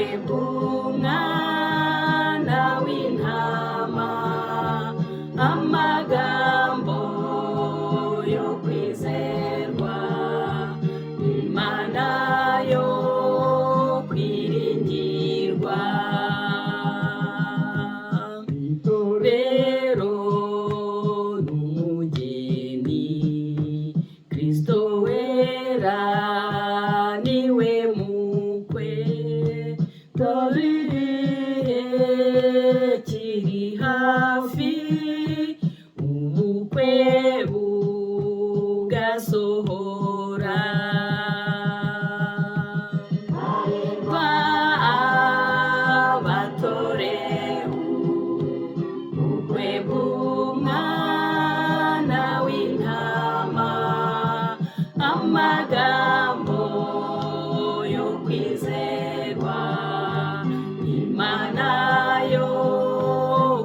Ubukwe bw'Umwana w'Intama, amagambo yo kwizerwa, Imana yo kwiringirwa. Itorero n'umugeni, Kristo wera niwe mukwe. Dore igihe kiri hafi, ubukwe bugasohora. Abatorewe ubukwe bw'Umwana w'Intama, amagambo yo kwizerwa, Imana yo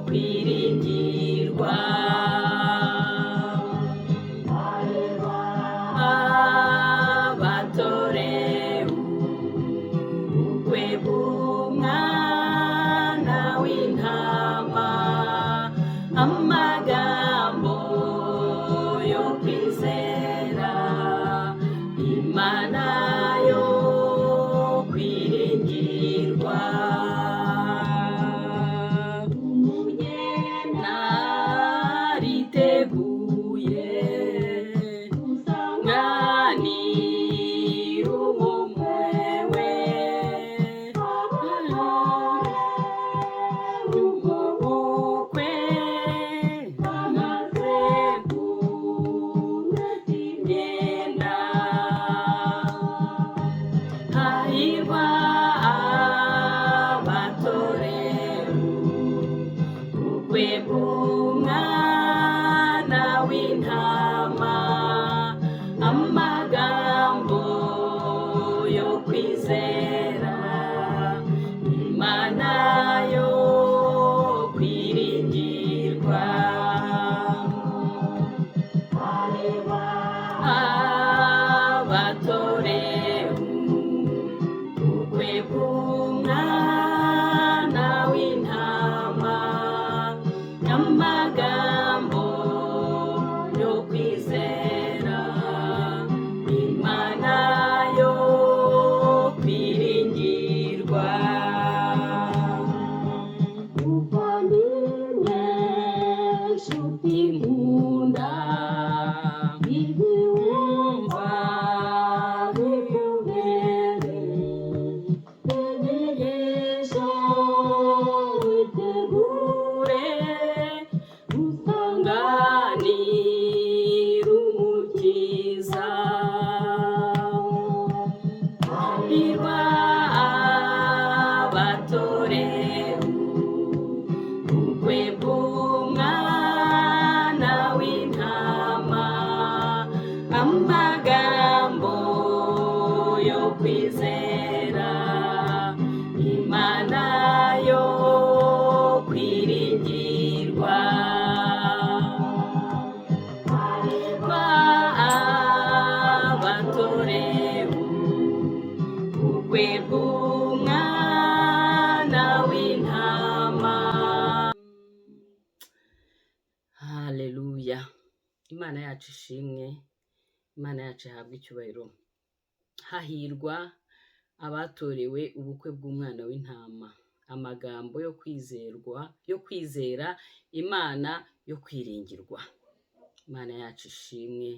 kwiringirwa. Abatorewe ubukwe bw'Umwana w'Intama, amagambo yo kwizera, Imana yo kwiringirwa. Umugeni ariteguye gusanganira ubumwe we. Ubwo bukwe bamaze kumesa imyenda. Hahirwa abatorewe ubukwe bw'Umwana w'Intama, amagambo yo kwizera, Imana yo kwiringirwa. Abatorewe ubukwe bw'Umwana w'Intama, amagambo yo kwizera, Imana yo kwiringirwa. Muvandimwe, nshuti Nkunda, ibi wumva bikubere inyigisho, witegure ure gusanga nganira Umukiza. Hahirwa abatorewe ubukwe bw'Umwana w'Intama, amagambo yo kwizera, Imana yo kwiringirwa. Abatorewe ubukwe bw'Umwana w'Intama. Haleluya! Imana yacu ishimwe, Imana yacu ihabwe icyubahiro. Hahirwa abatorewe ubukwe bw'Umwana w'Intama, amagambo yo kwizerwa, yo kwizera, Imana yo kwiringirwa. Imana yacu ishimwe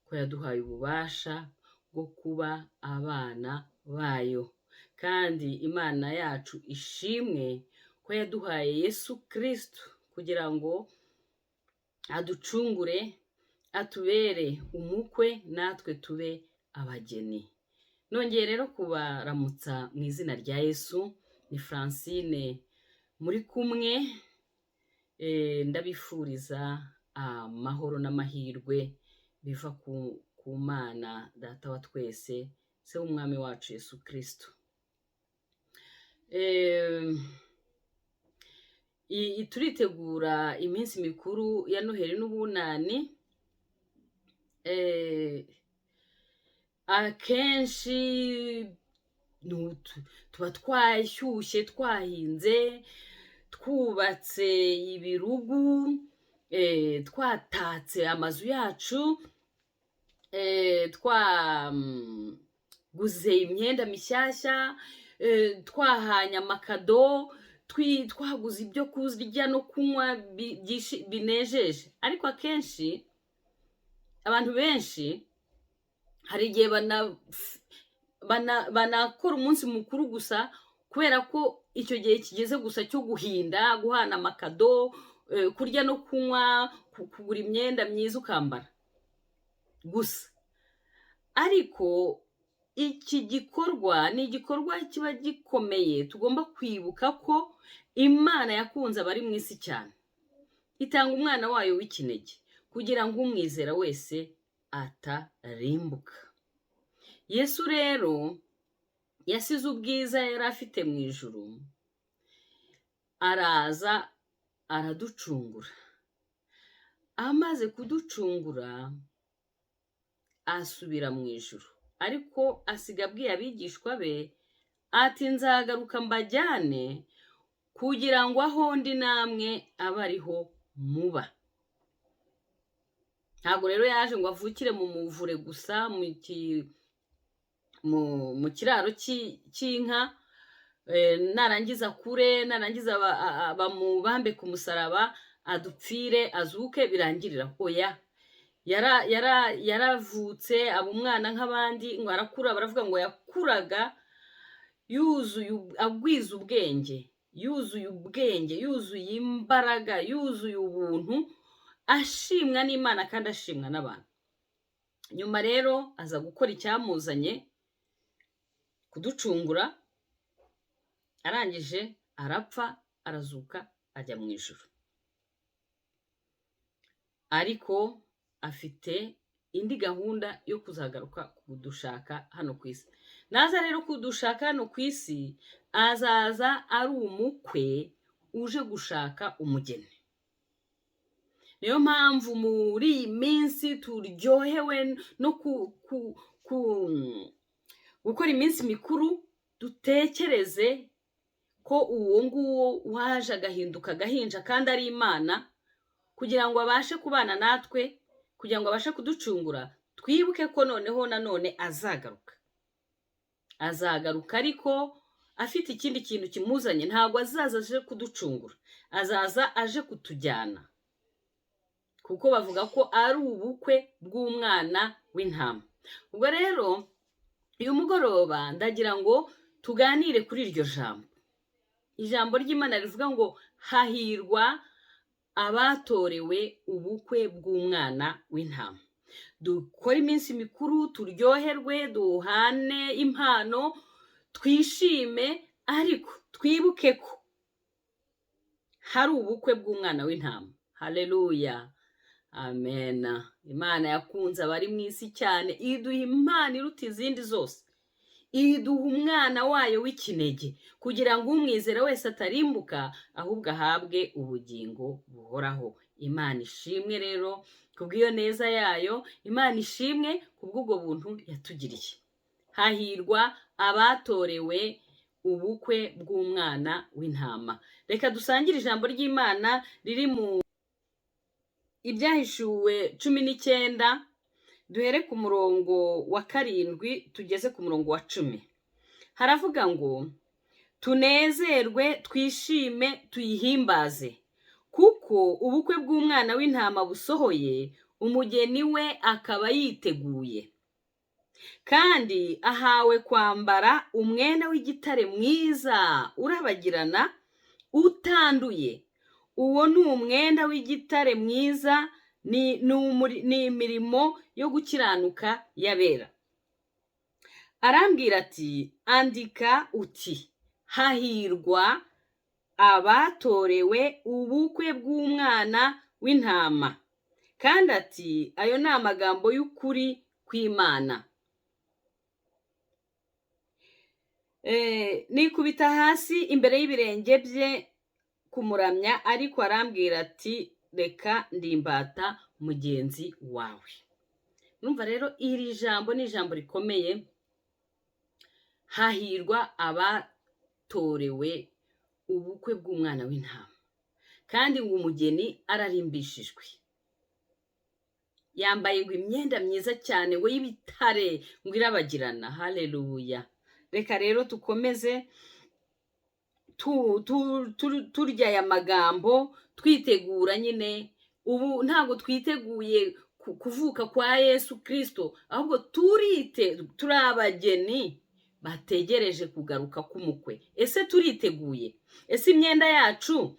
ko yaduhaye ububasha bwo kuba abana bayo, kandi Imana yacu ishimwe ko yaduhaye Yesu Kristo kugira ngo aducungure, atubere umukwe, natwe tube abageni. Nongeye rero kubaramutsa mu izina rya Yesu. Ni Francine muri kumwe. Ndabifuriza amahoro n'amahirwe biva ku Mana Data wa twese, Se w'Umwami wacu Yesu Kristo. Turitegura iminsi mikuru ya Noheli n'Ubunani. Akenshi Tuba twashyushye, twahinze, twubatse ibirugu, twatatse amazu yacu, twaguze imyenda mishyashya, twahanye amakado, twaguze ibyo kurya no kunywa binejeje. Ariko akenshi abantu benshi hari igihe banakora umunsi mukuru gusa kubera ko icyo gihe kigeze gusa cyo guhinda, guhana amakado, kurya no kunywa, kugura imyenda myiza ukambara gusa. Ariko iki gikorwa ni igikorwa kiba gikomeye. Tugomba kwibuka ko Imana yakunze abari mu isi cyane, itanga umwana wayo w'ikinege kugira ngo umwizera wese atarimbuka. Yesu rero yasize ubwiza yari afite mu ijuru, araza araducungura. Amaze kuducungura asubira mu ijuru, ariko asiga abwiye abigishwa be ati: "Nzagaruka mbajyane kugira ngo aho ndi namwe abe ariho muba." Ntabwo rero yaje ngo avukire mu muvure gusa, mu kiraro cy'inka, narangiza kure, narangiza bamubambe ku musaraba, adupfire, azuke, birangirira. Oya, yaravutse aba umwana nk'abandi, ngo arakura. Baravuga ngo yakuraga yuzuye, agwiza ubwenge, yuzuye ubwenge, yuzuye imbaraga, yuzuye ubuntu, ashimwa n'Imana kandi ashimwa n'abantu. Nyuma rero aza gukora icyamuzanye, kuducungura. Arangije arapfa, arazuka, ajya mu ijuru. Ariko afite indi gahunda yo kuzagaruka kudushaka hano ku isi. Naza rero kudushaka hano ku isi, azaza ari umukwe uje gushaka umugeni. Niyo mpamvu muri iyi minsi turyohewe no gukora iminsi mikuru. Dutekereze ko uwo nguwo waje agahinduka agahinja kandi ari Imana kugira ngo abashe kubana natwe, kugira ngo abashe kuducungura, twibuke ko noneho nanone azagaruka. Azagaruka ariko afite ikindi kintu kimuzanye. Ntabwo azaza aje kuducungura, azaza aje kutujyana, kuko bavuga ko ari ubukwe bw'umwana w'intama. Ubwo rero uyu mugoroba ndagira ngo tuganire kuri iryo jambo, ijambo ry'Imana rivuga ngo: "Hahirwa abatorewe ubukwe bw'umwana w'intama." Dukore iminsi mikuru, turyoherwe, duhane impano, twishime, ariko twibuke ko hari ubukwe bw'umwana w'intama. Haleluya, amena. Imana yakunze abari mu isi cyane, iduha impano iruta izindi zose, iduha umwana wayo w'ikinege kugira ngo umwizera wese atarimbuka, ahubwo ahabwe ubugingo buhoraho. Imana ishimwe rero kubw'iyo neza yayo, Imana ishimwe kubw'ubwo buntu yatugiriye. Hahirwa abatorewe ubukwe bw'umwana w'intama. Reka dusangire ijambo ry'Imana riri mu Ibyahishuwe 19, duhere ku murongo wa 7 tugeze ku murongo wa 10. Haravuga ngo: "Tunezerwe, twishime, tuyihimbaze, kuko ubukwe bw'umwana w'intama busohoye, umugeni we akaba yiteguye. Kandi ahawe kwambara umwenda w'igitare mwiza urabagirana, utanduye. Uwo ni umwenda w'igitare mwiza, ni imirimo yo gukiranuka y'abera." Arambwira ati: "Andika uti: Hahirwa abatorewe ubukwe bw'umwana w'intama." Kandi ati: "Ayo ni amagambo y'ukuri kw'Imana." Nikubita hasi imbere y'ibirenge bye kumuramya, ariko arambwira ati: "Reka, ndi imbata mugenzi wawe." Numva rero iri jambo ni ijambo rikomeye. Hahirwa abatorewe ubukwe bw'umwana w'intama. Kandi ngo umugeni ararimbishijwe, yambaye ngo imyenda myiza cyane ngo y'ibitare, ngo irabagirana. Haleluya! Reka rero dukomeze turya aya magambo, twitegura nyine. Ubu ntabwo twiteguye kuvuka kwa Yesu Kirisito, ahubwo turi abageni bategereje kugaruka k'umukwe. Ese turiteguye? Ese imyenda yacu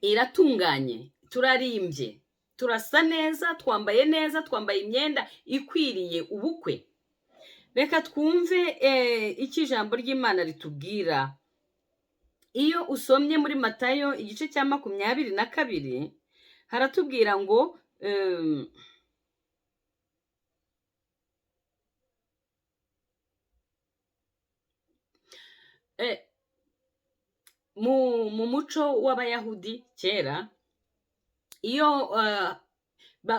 iratunganye? Turarimbye, turasa neza, twambaye neza, twambaye imyenda ikwiriye ubukwe? Reka twumve icyo ijambo ry'Imana ritubwira. Iyo usomye muri Matayo igice cya 22, haratubwira ngo mu muco w'Abayahudi kera, iyo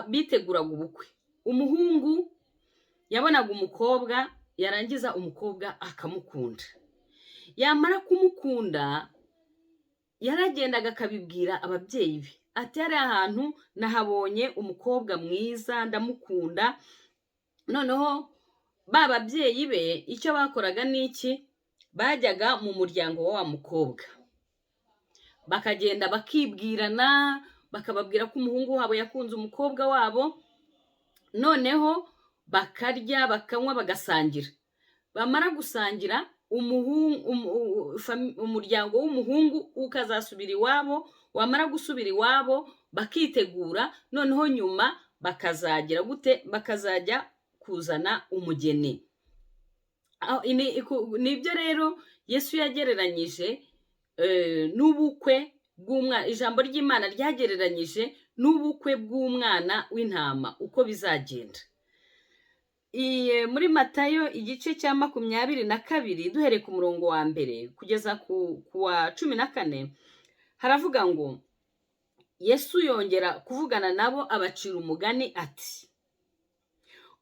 biteguraga ubukwe, umuhungu yabonaga umukobwa, yarangiza umukobwa akamukunda. Yamara kumukunda, yaragendaga akabibwira ababyeyi be, ati hari ahantu nahabonye umukobwa mwiza, ndamukunda. Noneho ba babyeyi be icyo bakoraga ni iki? Bajyaga mu muryango wa wa mukobwa, bakagenda bakibwirana, bakababwira ko umuhungu wabo yakunze umukobwa wabo. Noneho bakarya, bakanywa, bagasangira. Bamara gusangira, umuryango w'umuhungu ukazasubira iwabo. Wamara gusubira iwabo, bakitegura. Noneho nyuma bakazagira gute? Bakazajya kuzana umugeni. Nibyo rero Yesu yagereranyije n'ubukwe bw'umwana. Ijambo ry'Imana ryagereranyije n'ubukwe bw'umwana w'intama uko bizagenda. Muri Matayo igice cya 22, duhereye ku murongo wa 1 kugeza ku wa 14, haravuga ngo Yesu yongera kuvugana nabo, abacira umugani ati: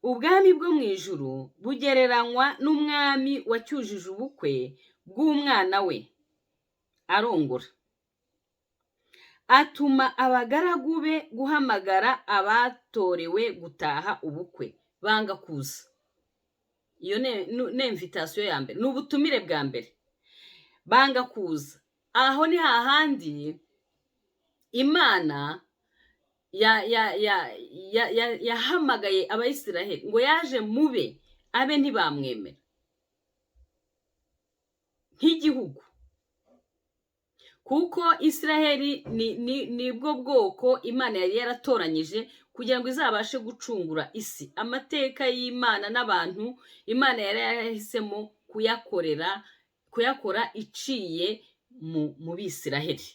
ubwami bwo mu ijuru bugereranywa n'umwami wacyujije ubukwe bw'umwana we arongora, atuma abagaragu be guhamagara abatorewe gutaha ubukwe, banga kuza. Iyo ni invitation ya mbere, ni ubutumire bwa mbere, banga kuza. Aho ni hahandi Imana yahamagaye Abayisiraheli ngo yaje mube abe, ntibamwemera nk'igihugu, kuko Isiraheli nibwo bwoko Imana yari yaratoranyije kugira ngo izabashe gucungura isi. Amateka y'Imana n'abantu Imana yari yarahisemo kuyakora iciye mu Bisiraheli.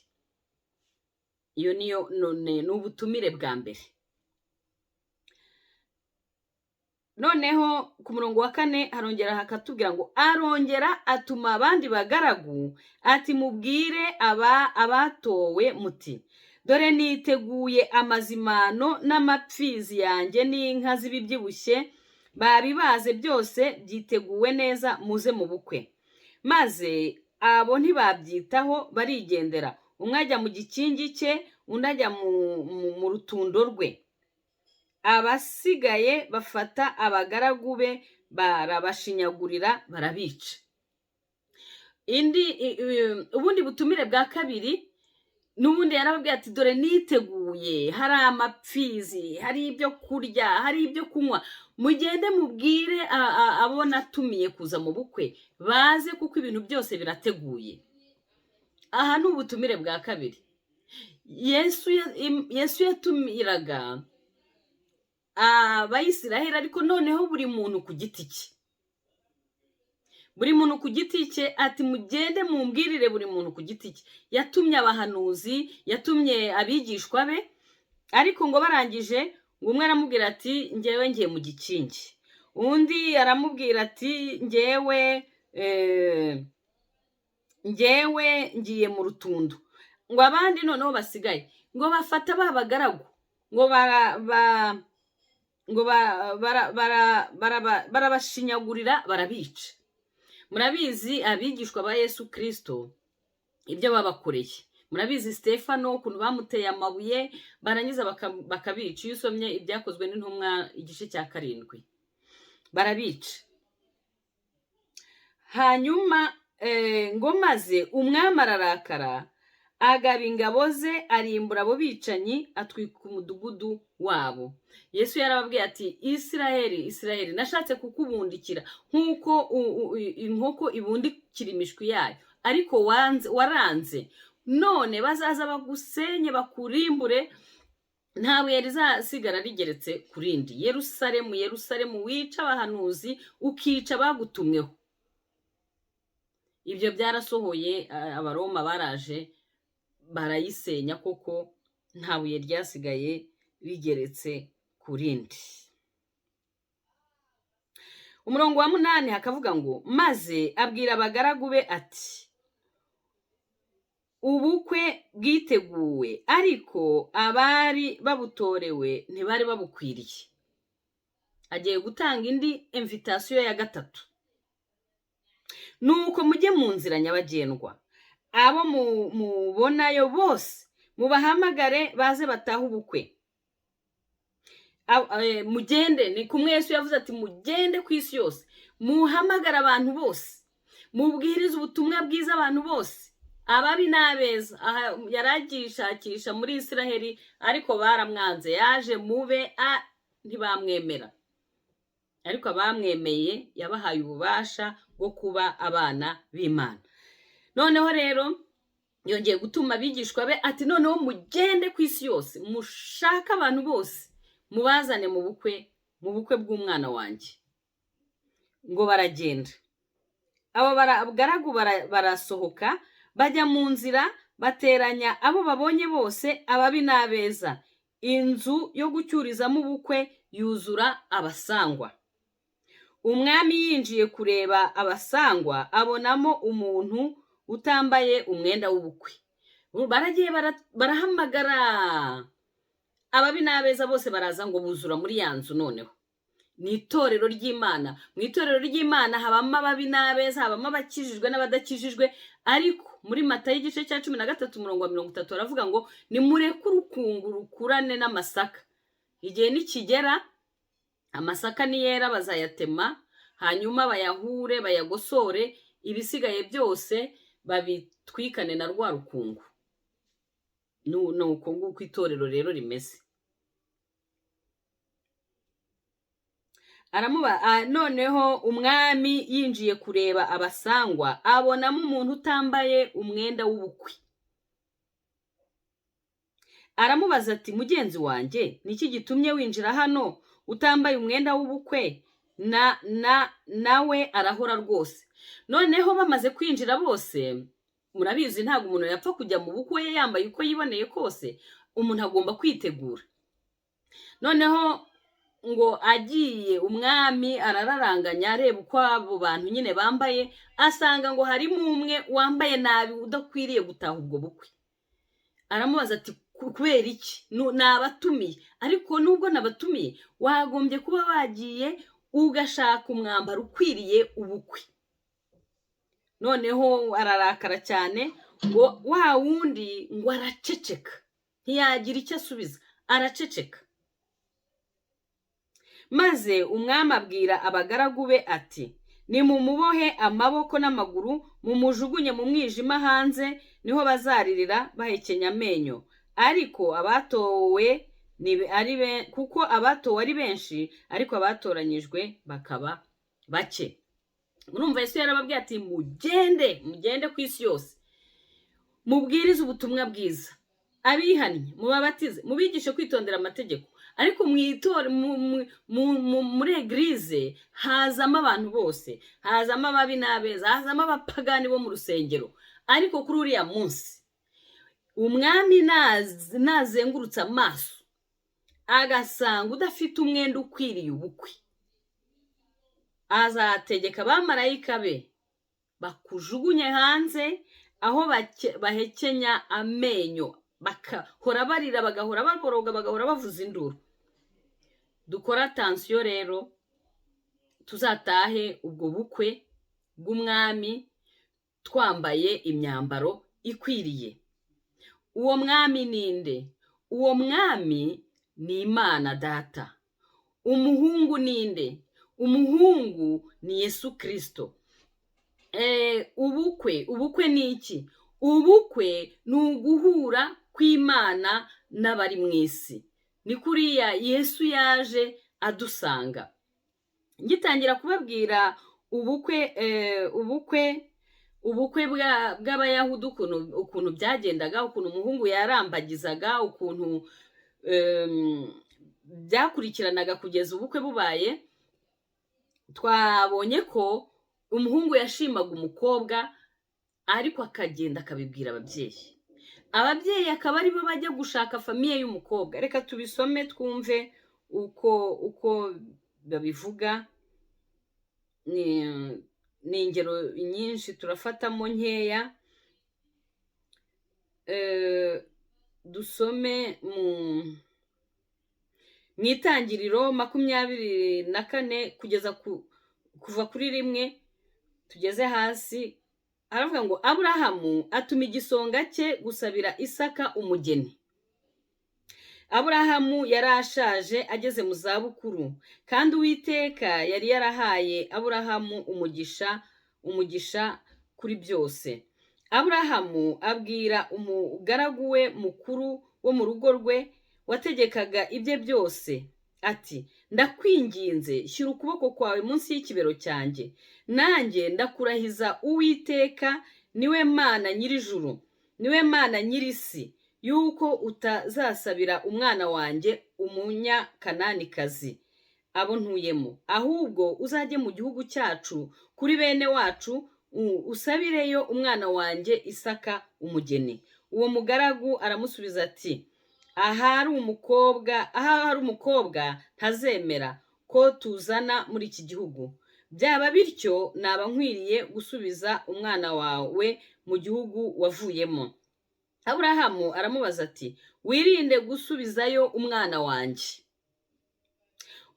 Iyo niyo ni ubutumire bwa mbere. Noneho ku murongo wa 4 harongera hakatubwira ngo arongera atuma abandi bagaragu ati mubwire abatowe muti dore niteguye amazimano n'amapfizi yanjye n'inka z'ibibyibushye, babibaze byose byiteguwe neza, muze mu bukwe. Maze abo ntibabyitaho barigendera, umwe ajya mu gikingi cye, undi ajya mu rutundo rwe. Abasigaye bafata abagaragu be barabashinyagurira, barabica. Ubundi butumire bwa kabiri, n'ubundi yarababwiye ati dore niteguye, hari amapfizi, hari ibyo kurya, hari ibyo kunywa, mugende mubwire abo natumiye kuza mu bukwe baze, kuko ibintu byose birateguye. Aha ni ubutumire bwa kabiri. Yesu yatumiraga Abayisiraheli, ariko noneho buri muntu ku giti cye, buri muntu ku giti cye, ati mugende mumbwirire buri muntu ku giti cye. Yatumye abahanuzi, yatumye abigishwa be, ariko ngo barangije, ngo umwe aramubwira ati ngewe ngiye mu gikingi, undi aramubwira ati ngewe ngiye mu rutundo. Ngo abandi noneho basigaye ngo bafata ba bagaragu ngo barabashinyagurira, barabica. Murabizi abigishwa ba Yesu Kirisito ibyo babakoreye. Murabizi Stefano ukuntu bamuteye amabuye, barangiza bakabica. Iyo usomye Ibyakozwe n'Intumwa igice cya 7, barabica. Hanyuma ngo maze umwami ararakara, agaba ingabo ze, arimbura abo bicanyi, atwika umudugudu wabo. Yesu yarababwiye ati: "Isiraheli, Isiraheli, nashatse kukubundikira nk'uko inkoko ibundikira imishwi yayo, ariko waranze. None bazaza bagusenye, bakurimbure, nta buye rizasigara rigeretse ku rindi. Yerusalemu, Yerusalemu, wica abahanuzi, ukica abagutumweho." Ibyo byarasohoye, Abaroma baraje barayisenya koko, nta buye ryasigaye rigeretse ku rindi. Umurongo wa 8 hakavuga ngo: "Maze abwira abagaragu be ati: 'Ubukwe bwiteguwe, ariko abari babutorewe ntibari babukwiriye.'" Agiye gutanga indi invitation ya gatatu. "Nuko mujye mu nzira nyabagendwa, abo mubonayo bose mubahamagare baze batahe ubukwe." Mugende, ni kumwe Yesu yavuze ati: "Mugende ku isi yose, muhamagare abantu bose, mubwirize ubutumwa bwiza abantu bose, ababi n'abeza." Aha yari agishakisha muri Isiraheli, ariko baramwanze. Yaje mube a ntibamwemera, ariko abamwemeye yabahaye ububasha bwo kuba abana b'Imana. Noneho rero yongeye gutuma abigishwa be ati: "Noneho mugende ku isi yose, mushake abantu bose, mubazane mu bukwe, mu bukwe bw'umwana wanjye." Ngo baragenda, abo bagaragu barasohoka bajya mu nzira, bateranya abo babonye bose, ababi n'abeza. Inzu yo gucyurizamo ubukwe yuzura abasangwa. Umwami yinjiye kureba abasangwa, abonamo umuntu utambaye umwenda w'ubukwe. Baragiye barahamagara ababi n'abeza bose, baraza ngo buzura muri ya nzu. Noneho ni itorero ry'Imana. Mu itorero ry'Imana habamo ababi n'abeza, habamo abakijijwe n'abadakijijwe. Ariko muri Matayo igice cya 13 umurongo wa 30 baravuga ngo: "Nimureke urukungu rukurane n'amasaka. Igihe nikigera, amasaka niyera bazayatema, hanyuma bayahure, bayagosore, ibisigaye byose babitwikane na rwa rukungu." Ni uko nguko itorero rero rimeze. Aramuba noneho umwami yinjiye kureba abasangwa, abonamo umuntu utambaye umwenda w'ubukwe. Aramubaza ati: "Mugenzi wanjye, niki gitumye winjira hano utambaye umwenda w'ubukwe?" Na nawe arahora rwose. Noneho bamaze kwinjira bose, murabizi ntabwo umuntu yapfa kujya mu bukwe yambaye uko yiboneye kose, umuntu agomba kwitegura. Noneho ngo agiye, umwami arararanganya, areba uko abo bantu nyine bambaye, asanga ngo harimo umwe wambaye nabi, udakwiriye gutaha ubwo bukwe. Aramubaza ati: "Kubera iki? Nabatumiye, ariko nubwo nabatumiye wagombye kuba wagiye ugashaka umwambaro ukwiriye ubukwe." Noneho ararakara cyane, ngo wa wundi ngo araceceka, ntiyagira icyo asubiza, araceceka. Maze umwami abwira abagaragu be ati: "Nimumubohe amaboko n'amaguru, mumujugunye mu mwijima hanze, niho bazaririra bahekenya amenyo. Ariko abatowe ni ari kuko abatowe ari benshi, ariko abatoranyijwe bakaba bake." Murumva Yesu yarababwiye ati: "Mugende, mugende ku isi yose, mubwirize ubutumwa bwiza, abihannye mubabatize, mubigishe kwitondera amategeko." Ariko mu itore, muri église hazamo abantu bose, hazamo ababi n'abeza, hazamo abapagani bo mu rusengero. Ariko kuri uriya munsi umwami nazengurutse amaso agasanga udafite umwenda ukwiriye ubukwe, azategeka abamarayika be bakujugunye hanze, aho bahekenya amenyo, bagahora barira, bagahora baboroga, bagahora bavuza induru. Dukora attention rero, tuzatahe ubwo bukwe. bw'umwami twambaye imyambaro ikwiriye. Uwo mwami ni nde? Uwo mwami ni Imana Data. Umuhungu ni nde? Umuhungu ni Yesu Kirisito. Ubukwe ni iki? Ubukwe ni uguhura kw'Imana n'abari mu isi. Ni kuriya Yesu yaje adusanga. Ngitangira kubabwira ubukwe bw'Abayahudi, ukuntu byagendaga, ukuntu umuhungu yarambagizaga, ukuntu byakurikiranaga kugeza ubukwe bubaye, twabonye ko umuhungu yashimaga umukobwa, ariko akagenda akabibwira ababyeyi. Ababyeyi akaba aribo bajya gushaka famille y'umukobwa. Reka tubisome twumve uko babivuga. Ni ingero nyinshi, turafatamo nkeya. Dusome mu Itangiriro 24 kugeza kuva kuri 1 tugeze hasi. Aravuga ngo Aburahamu atuma igisonga cye gusabira Isaka umugeni. Aburahamu yari ashaje ageze mu zabukuru, kandi Uwiteka yari yarahaye Aburahamu umugisha kuri byose. Aburahamu abwira umugaragu we mukuru wo mu rugo rwe wategekaga ibye byose ati: ndakwinginze, shyira ukuboko kwawe munsi y'ikibero cyanjye, nanjye ndakurahiza Uwiteka, niwe Mana nyir'ijuru, niwe Mana nyir'isi, yuko utazasabira umwana wanjye Umunyakananikazi abo ntuyemo, ahubwo uzajye mu gihugu cyacu kuri bene wacu, usabireyo umwana wanjye Isaka umugeni. Uwo mugaragu aramusubiza ati: ahari umukobwa ntazemera ko tuzana muri iki gihugu. Byaba bityo naba nkwiriye gusubiza umwana wawe mu gihugu wavuyemo. Aburahamu aramubaza ati: wirinde gusubizayo umwana wanjye.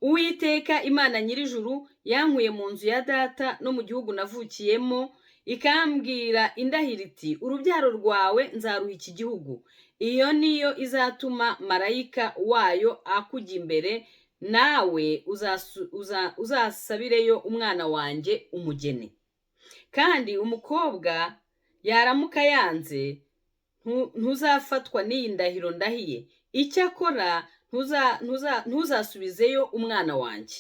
Uwiteka Imana nyir'ijuru yankuye mu nzu ya data no mu gihugu navukiyemo, ikambwira indahiro iti: urubyaro rwawe nzaruha iki gihugu. Iyo niyo izatuma marayika wayo akujya imbere, nawe uzasabireyo umwana wanjye umugeni. Kandi umukobwa yaramuka yanze, ntuzafatwa n'iyi ndahiro ndahiye. Icyakora ntuzasubizeyo umwana wanjye.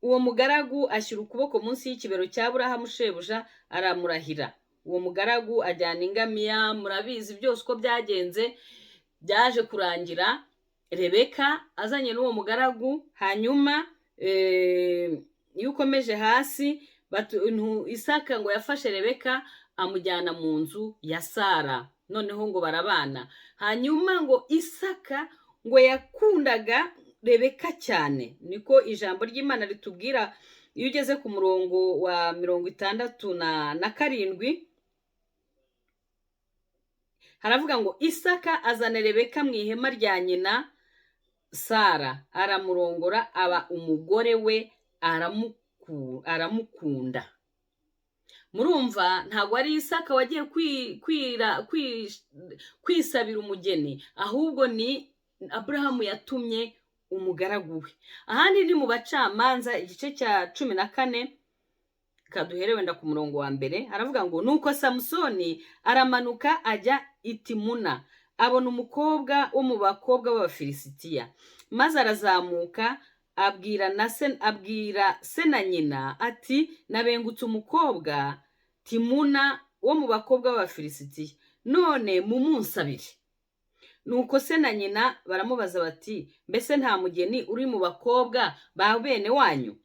Uwo mugaragu ashyira ukuboko munsi y'ikibero cya Aburahamu shebuja, aramurahira. Uwo mugaragu ajyana ingamiya. Murabizi byose uko byagenze, byaje kurangira Rebeka azanye n'uwo mugaragu. Hanyuma iyo ukomeje hasi, Isaka ngo yafashe Rebeka amujyana mu nzu ya Sara, noneho ngo barabana. Hanyuma ngo Isaka ngo yakundaga Rebeka cyane, niko ijambo ry'Imana ritubwira. Iyo ugeze ku murongo wa 67 haravuga ngo Isaka azana Rebeka mu ihema rya nyina Sara, aramurongora, aba umugore we, aramukunda. Murumva ntabwo ari Isaka wagiye kwisabira umugeni, ahubwo ni Aburahamu yatumye umugaragu we. Ahandi ni mu Bacamanza igice cya 14, kaduhere wenda ku murongo wa 1, aravuga ngo nuko Samusoni aramanuka ajya i Timuna, abona umukobwa wo mu bakobwa b'Abafilisitiya, maze arazamuka abwira se na nyina ati: nabengutse umukobwa Timuna wo mu bakobwa b'Abafilisitiya, none mumunsabire. Nuko se na nyina baramubaza bati: mbese nta mugeni uri mu bakobwa ba bene wanyu,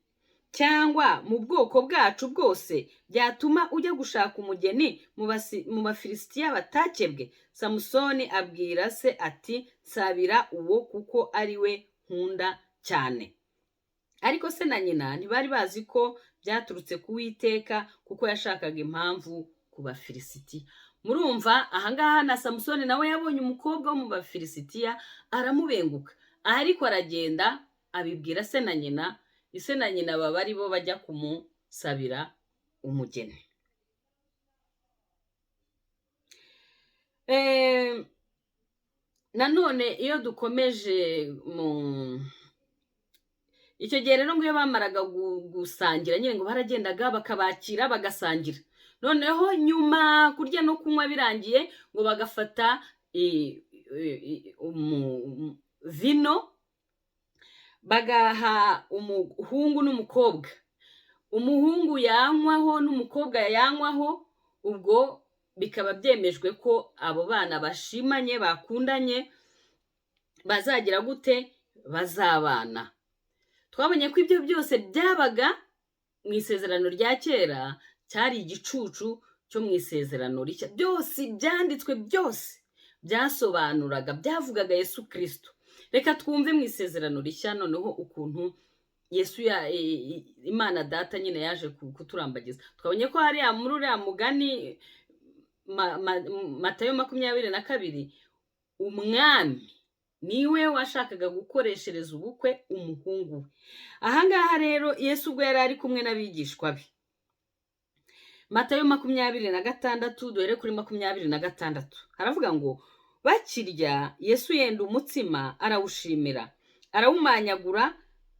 cyangwa mu bwoko bwacu bwose, byatuma ujya gushaka umugeni mu Bafilisitiya batakebwe? Samusoni abwira se ati: nsabira uwo, kuko ari we nkunda cyane. Ariko se na nyina ntibari bazi ko byaturutse ku Uwiteka, kuko yashakaga impamvu ku Bafilisitiya. Murumva ahangaha na Samusoni nawe yabonye umukobwa wo mu Bafilisitiya aramubenguka, ariko aragenda abibwira se na nyina. Ise na nyina baba ari bo bajya kumusabira umugeni. Nanone iyo dukomeje mu icyo gihe rero ngo iyo bamaraga gusangira nyine ngo baragendaga bakabakira bagasangira, noneho nyuma kurya no kunywa birangiye ngo bagafata vino bagaha umuhungu n'umukobwa, umuhungu yanywaho n'umukobwa yanywaho, ubwo bikaba byemejwe ko abo bana bashimanye bakundanye bazagira gute? Bazabana. Twabonye ko ibyo byose byabaga mu isezerano rya kera, cyari igicucu cyo mu isezerano rishya. Byose byanditswe byose byasobanuraga, byavugaga Yesu Kristo. Reka twumve mu isezerano rishya noneho ukuntu Yesu Imana Data nyine yaje kuturambagiza. Twabonye ko hariya muri uriya mugani Matayo 22, umwami niwe washakaga gukoreshereza ubukwe umuhungu we. Ahangaha rero Yesu ubwo yari ari kumwe n'abigishwa be. Matayo 26, duhere kuri 26. Haravuga ngo bakirya, Yesu yenda umutsima arawushimira, arawumanyagura,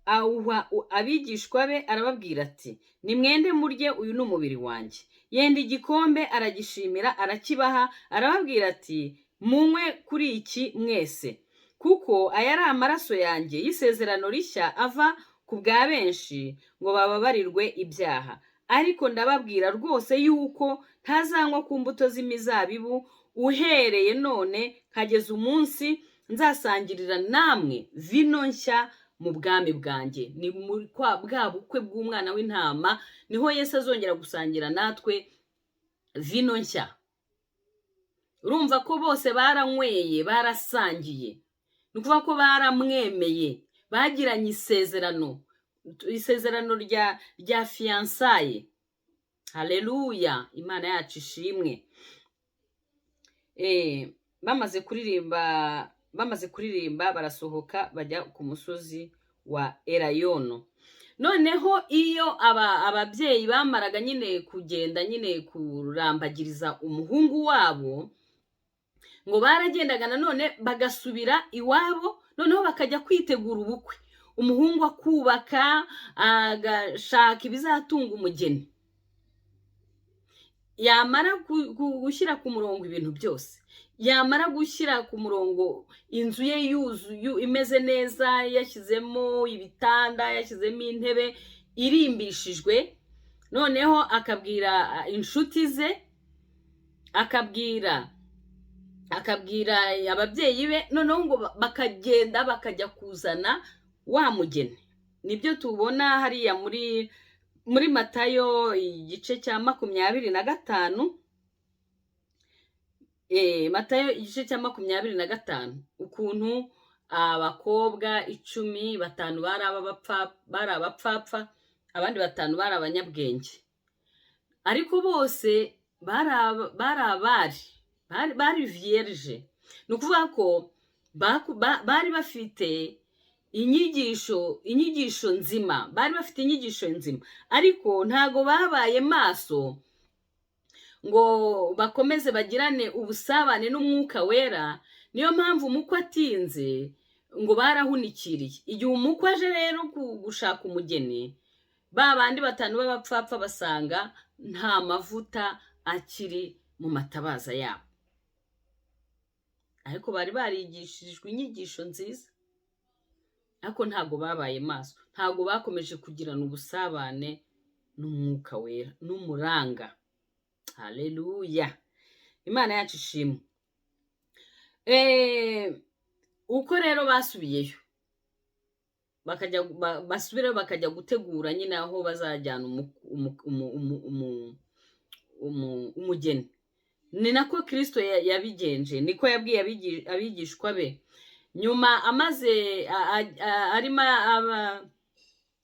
awuha abigishwa be, arababwira ati nimwende murye, uyu ni umubiri wanjye. Yenda igikombe aragishimira, arakibaha, arababwira ati munywe kuri iki mwese, kuko aya ari amaraso yanjye y'isezerano rishya ava ku bwa benshi ngo bababarirwe ibyaha. Ariko ndababwira rwose yuko ntazanywa ku mbuto z'imizabibu uhereye none nkageza umunsi nzasangirira namwe vino nshya mu bwami bwanjye. Ni muri bwa bukwe bw'umwana w'intama, niho Yesu azongera gusangira natwe vino nshya. Urumva ko bose baranyweye, barasangiye, ni ukuvuga ko baramwemeye, bagiranye isezerano, isezerano rya fiyansaye. Haleluya, Imana yacu ishimwe. Bamaze kuririmba barasohoka bajya ku musozi wa Elayono. Noneho iyo ababyeyi bamaraga nyine kugenda nyine kurambagiriza umuhungu wabo, ngo baragendaga nanone bagasubira iwabo, noneho bakajya kwitegura ubukwe. Umuhungu akubaka, agashaka ibizatunga umugeni, yamara gushyira ku murongo ibintu byose, yamara gushyira ku murongo inzu ye yuzuye imeze neza, yashyizemo ibitanda, yashyizemo intebe irimbishijwe, noneho akabwira inshuti ze, akabwira ababyeyi be, noneho ngo bakagenda bakajya kuzana wa mugeni. Nibyo tubona hariya muri Matayo igice cya 25, Matayo igice cya 25, ukuntu abakobwa 10, 5 bari abapfapfa, abandi 5 bari abanyabwenge, ariko bose bari abari, bari vierge. Ni ukuvuga ko bari bafite inyigisho nzima, bari bafite inyigisho nzima, ariko ntago babaye maso ngo bakomeze bagirane ubusabane n'umwuka wera. Niyo mpamvu umukwe atinze ngo barahunikiriye. Igihe umukwe aje rero gushaka umugeni, ba bandi 5 b'abapfapfa basanga nta mavuta akiri mu matabaza yabo, ariko bari barigishijwe inyigisho nziza, ariko ntago babaye maso, ntago bakomeje kugirana ubusabane n'umwuka wera n'umuranga. Haleluya, Imana yacu ishimwe. Uko rero basubiyeyo bakajya basubirayo bakajya gutegura nyine aho bazajyana umugeni. Ni nako Kristo yabigenje, niko yabwiye abigishwa be. Nyuma amaze arimo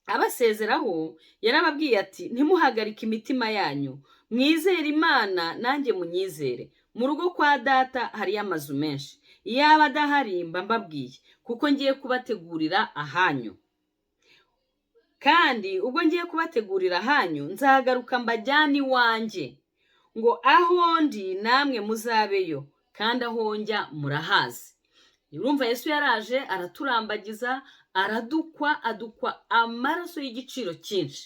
abasezeraho, yarababwiye ati ntimuhagarike imitima yanyu, mwizere Imana nanjye munyizere. Mu rugo kwa Data hariyo amazu menshi, iyaba adahari mba mbabwiye, kuko ngiye kubategurira ahanyu. Kandi ubwo ngiye kubategurira ahanyu, nzagaruka mbajyane iwanjye, ngo aho ndi namwe muzabeyo, kandi aho njya murahazi. Urumva Yesu yaraje araturambagiza, aradukwa, adukwa amaraso y'igiciro cyinshi,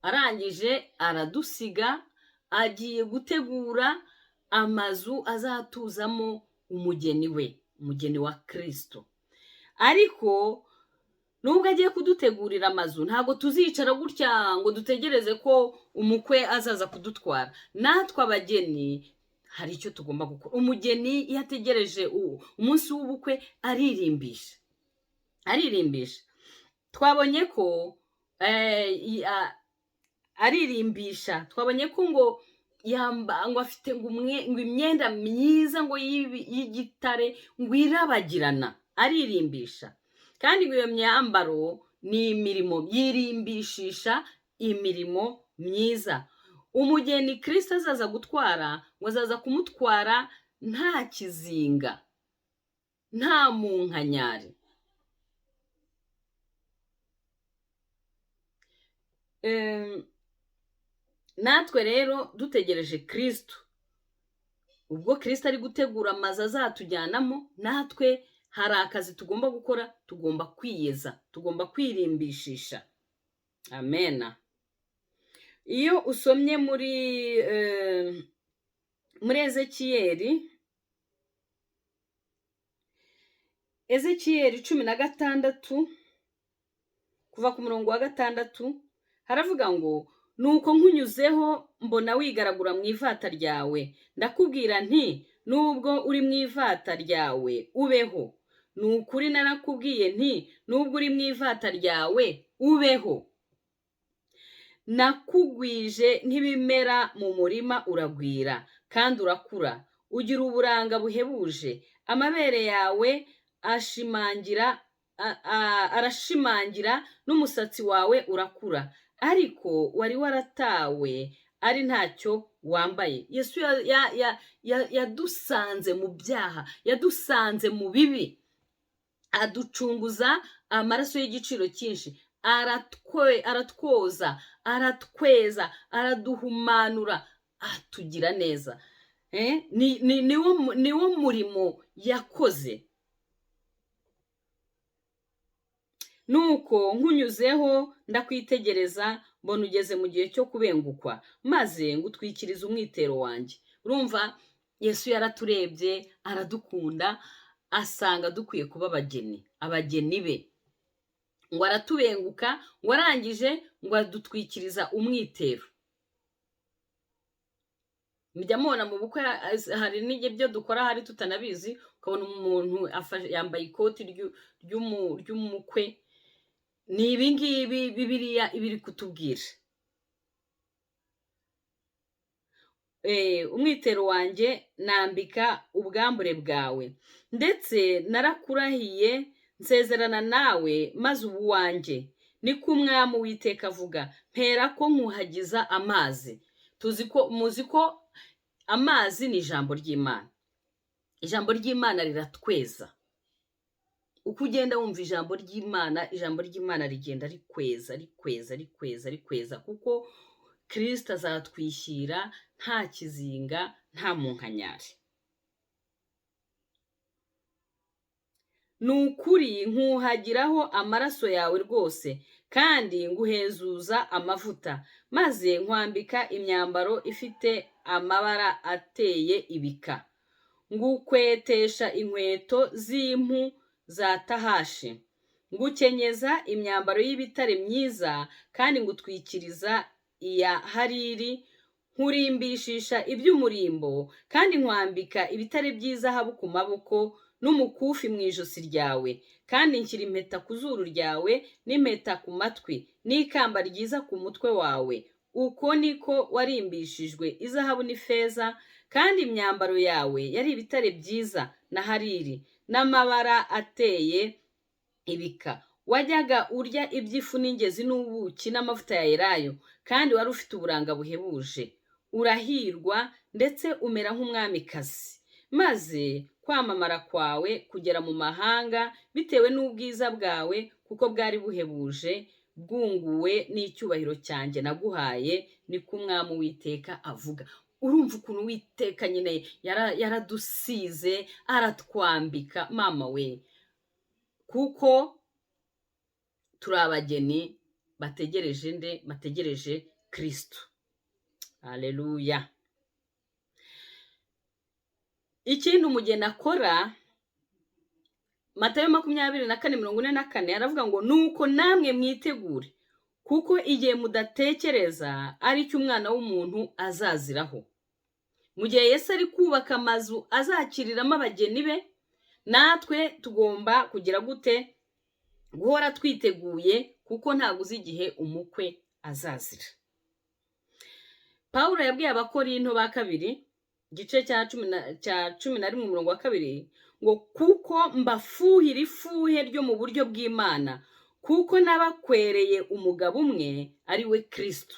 arangije aradusiga, agiye gutegura amazu azatuzamo umugeni we, umugeni wa Kristo. Ariko nubwo agiye kudutegurira amazu, ntabwo tuzicara gutya ngo dutegereze ko umukwe azaza kudutwara. Natwe abageni hari icyo tugomba gukora. Umugeni iyo ategereje umunsi w'ubukwe aririmbisha, aririmbisha. Twabonye ko aririmbisha, twabonye ko ngo yamba ngo afite ngo ngo imyenda myiza ngo y'igitare ngo irabagirana, aririmbisha. Kandi ngo iyo myambaro ni imirimo, yirimbishisha imirimo myiza. Umugeni Kristo azaza gutwara, ngo azaza kumutwara nta kizinga, nta munkanyari. Natwe rero dutegereje Kristo, ubwo Kristo ari gutegura amazu azatujyanamo, natwe hari akazi tugomba gukora, tugomba kwiyeza, tugomba kwirimbishisha. Amena. Iyo usomye muri Ezekiyeli, Ezekiyeli 16 kuva ku murongo wa 6, haravuga ngo nuko nkunyuzeho mbona wigaragura mu ivata ryawe, ndakubwira nti nubwo uri mu ivata ryawe ubeho. Ni ukuri narakubwiye nti nubwo uri mu ivata ryawe ubeho. Nakugwije nk'ibimera mu murima, uragwira kandi urakura, ugira uburanga buhebuje, amabere yawe arashimangira, n'umusatsi wawe urakura, ariko wari waratawe ari ntacyo wambaye. Yesu yadusanze mu byaha, yadusanze mu bibi, aducunguza amaraso y'igiciro cyinshi, aratwoza, aratweza, araduhumanura, atugira neza. Niwo murimo yakoze. Nuko nkunyuzeho ndakwitegereza, mbona ugeze mu gihe cyo kubengukwa, maze ngutwikiriza umwitero wanjye. Urumva Yesu yaraturebye, aradukunda, asanga dukwiye kuba abageni, abageni be. Ngo aratubenguka, ngo arangije ngo adutwikiriza umwitero. Mujya mubona mu bukwe hari n'ibyo dukora hari tutanabizi, ukabona umuntu yambaye ikoti ry'umukwe. Ni ibi ngibi Bibiliya iba iri kutubwira. Umwitero wanjye nambika ubwambure bwawe, ndetse narakurahiye nsezerana nawe, maze ubu wanjye. Niko Umwami Uwiteka avuga, mpera ko nkuhagiza amazi. Muzi ko amazi ni ijambo ry'Imana. Ijambo ry'Imana riratweza. Uko ugenda wumva ijambo ry'Imana, ijambo ry'Imana rigenda rikweza, rikweza, rikweza, rikweza, kuko Kristo azatwishyira nta kizinga, nta munkanyari. Ni ukuri nkuhagiraho amaraso yawe rwose, kandi nguhezuza amavuta, maze nkwambika imyambaro ifite amabara ateye ibika, ngukwetesha inkweto z'impu za tahashi, ngukenyeza imyambaro y'ibitare myiza, kandi ngutwikiriza iya hariri, nkurimbishisha iby'umurimbo, kandi nkwambika ibitare by'izahabu ku maboko n'umukufi mu ijosi ryawe, kandi nshyira impeta ku zuru ryawe n'impeta ku matwi n'ikamba ryiza ku mutwe wawe. Uko niko warimbishijwe izahabu n'ifeza, kandi imyambaro yawe yari ibitare byiza na hariri n'amabara ateye ibika. Wajyaga urya iby'ifu n'ingezi n'ubuki n'amavuta ya elayo, kandi wari ufite uburanga buhebuje. Urahirwa ndetse umera nk'umwamikazi. Maze Kwamamara kwawe kugera mu mahanga bitewe n'ubwiza bwawe, kuko bwari buhebuje, bwunguwe n'icyubahiro cyanjye naguhaye, niko Umwami Uwiteka avuga. Urumva ukuntu Uwiteka nyine yaradusize, aratwambika, mama we, kuko turi abageni bategereje nde? Bategereje Kristo. Haleluya. Ikindi umugeni akora, Matayo 24:44 aravuga ngo nuko namwe mwitegure, kuko igihe mudatekereza ari cyo Umwana w'umuntu azaziraho. Mu gihe Yesu ari kubaka amazu azakiriramo abageni be, natwe tugomba kugira gute? Guhora twiteguye, kuko ntabwo uzi igihe umukwe azazira. Pawulo yabwiye Abakorinto ba kabiri igice cya 11 umurongo wa 2 ngo kuko mbafuhira ifuhe ryo mu buryo bw'Imana, kuko nabakwereye umugabo umwe ari we Kristo,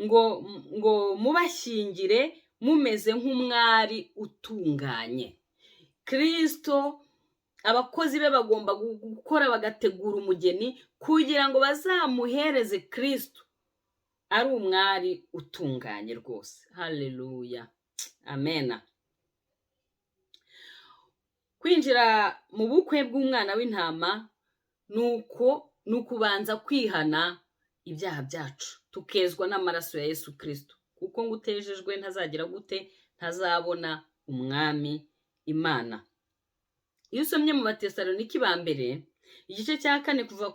ngo mubashyingire mumeze nk'umwari utunganye. Kristo abakozi be bagomba gukora bagategura umugeni kugira ngo bazamuhereze Kristo ari umwari utunganye rwose. Haleluya, amena. Kwinjira mu bukwe bw'Umwana w'intama nuko ni ukubanza kwihana ibyaha byacu, tukezwa n'amaraso ya Yesu Kristo, kuko ngo utejejwe ntazagira gute? Ntazabona Umwami Imana. Iyo usomye mu Batesaloniki ba mbere igice cya 4 kuva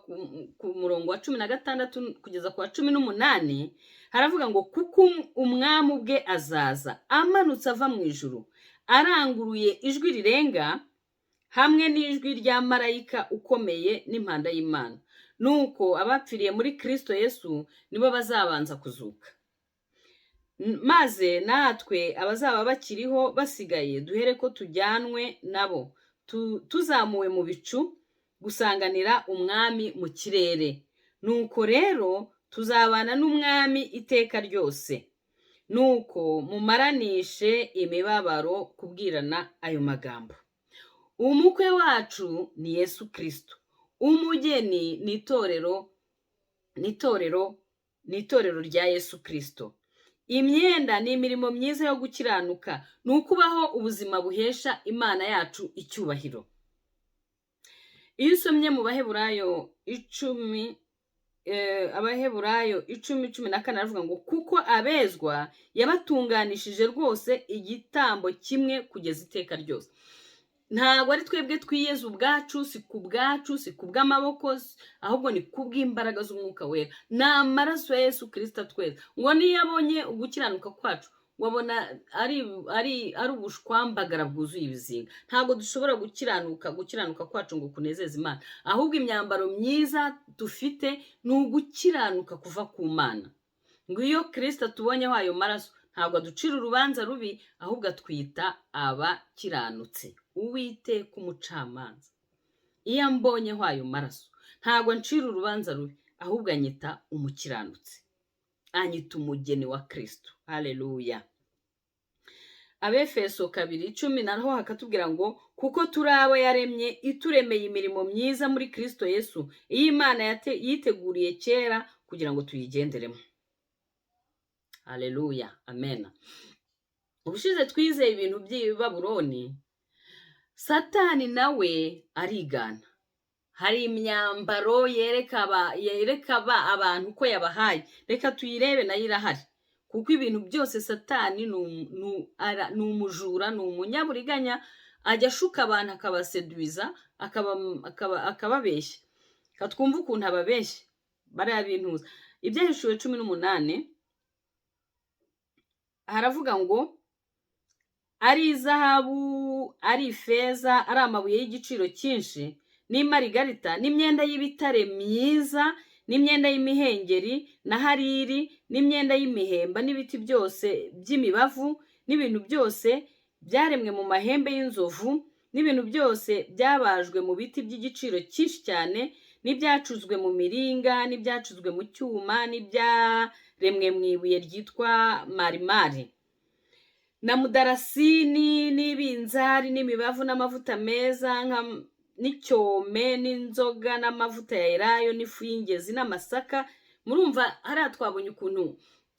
ku murongo wa 16 kugeza ku wa 18, haravuga ngo kuko Umwami ubwe azaza amanutse ava mu ijuru, aranguruye ijwi rirenga, hamwe n'ijwi rya marayika ukomeye n'impanda y'Imana. Nuko abapfiriye muri Kristo Yesu nibo bazabanza kuzuka, maze natwe abazaba bakiriho basigaye duhere ko tujyanwe nabo tuzamuwe mu bicu gusanganira Umwami mu kirere. Nuko rero tuzabana n'Umwami iteka ryose. Nuko mumaranishe imibabaro kubwirana ayo magambo. Umukwe wacu ni Yesu Kristo, umugeni ni itorero, ni itorero, ni itorero rya Yesu Kristo. Imyenda ni imirimo myiza yo gukiranuka, ni ukubaho ubuzima buhesha Imana yacu icyubahiro. Iyo usomye mu Baheburayo 10, Abaheburayo 10:14 aravuga ngo kuko abezwa yabatunganishije rwose igitambo kimwe kugeza iteka ryose. Ntabwo ari twebwe twiyeza ubwacu, si ku bwacu, si ku bw'amaboko, ahubwo ni ku bw'imbaraga z'Umwuka Wera. Ni amaraso ya Yesu Kristo atweza. Ngo niyo abonye ugukiranuka kwacu, wabona ari ubushwambagara bwuzuye ibizinga. Ntabwo dushobora gukiranuka kwacu ngo kunezeze Imana, ahubwo imyambaro myiza dufite ni ugukiranuka kuva ku Mana. Ngo iyo Kristo atubonyeho ayo maraso, ntabwo aducira urubanza rubi, ahubwo atwita abakiranutse. Uwiteka umucamanza iyo ambonyeho ayo maraso, ntabwo ncira urubanza rubi, ahubwo anyita umukiranutsi, anyita umugeni wa Kristo. Haleluya. Abefeso 2:10 naho hakatubwira ngo kuko turi abo yaremye, ituremeye imirimo myiza muri Kristo Yesu, iyi Imana yiteguriye kera kugira ngo tuyigenderemo. Haleluya, amena. Ubushize twizeye ibintu by'i Babuloni, Satani nawe arigana. Hari imyambaro yereka abantu ko yabahaye, reka tuyirebe nayo irahari, kuko ibintu byose Satani ni umujura, ni umunyaburiganya, ajya ashuka abantu akabaseduiza, akababeshya. Reka twumve ukuntu ababeshya bariya bintuza. Ibyahishuwe 18 haravuga ngo ari izahabu, ari ifeza, ari amabuye y'igiciro cyinshi, n'imarigarita, n'imyenda y'ibitare myiza, n'imyenda y'imihengeri na hariri, n'imyenda y'imihemba, n'ibiti byose by'imibavu, n'ibintu byose byaremwe mu mahembe y'inzovu, n'ibintu byose byabajwe mu biti by'igiciro cyinshi cyane, n'ibyacuzwe mu miringa, n'ibyacuzwe mu cyuma, n'ibyaremwe mu ibuye ryitwa marimari. Na mudarasini n'ibinzari n'imibavu n'amavuta meza n'icyome n'inzoga n'amavuta ya elayo n'ifu y'ingezi n'amasaka. Murumva hariya twabonye ukuntu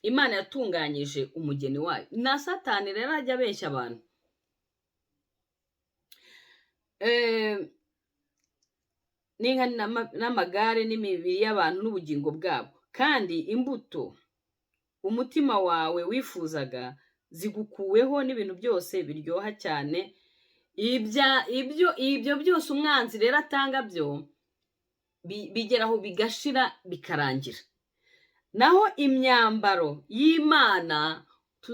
Imana yatunganyije umugeni wayo. Na Satani rero ajya abeshya abantu. N'inka n'amagare n'imibiri y'abantu n'ubugingo bwabo. Kandi imbuto umutima wawe wifuzaga zigukuweho n'ibintu byose biryoha cyane. Ibyo byose umwanzi rero atanga byo bigeraho bigashira bikarangira. Naho imyambaro y'Imana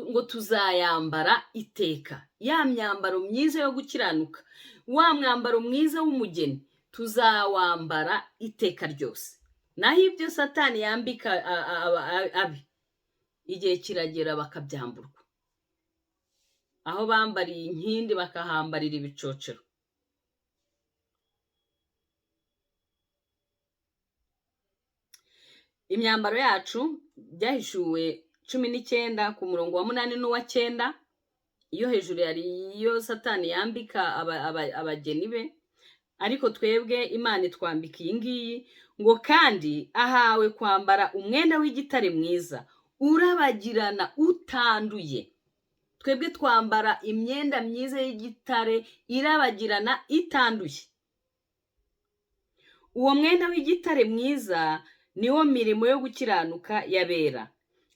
ngo tuzayambara iteka. Ya myambaro myiza yo gukiranuka, wa mwambaro mwiza w'umugeni tuzawambara iteka ryose. Naho ibyo Satani yambika abe, igihe kiragera bakabyamburwa. Aho bambariye inkindi bakahambarira ibicocero. Imyambaro yacu byahishuwe 19 ku murongo wa 8 n'uwa 9, iyo hejuru yari iyo Satani yambika abageni be, ariko twebwe Imana itwambika iyi ngiyi ngo kandi ahawe kwambara umwenda w'igitare mwiza urabagirana utanduye. Twebwe twambara imyenda myiza y'igitare irabagirana itanduye. Uwo mwenda w'igitare mwiza niwo mirimo yo gukiranuka y'abera.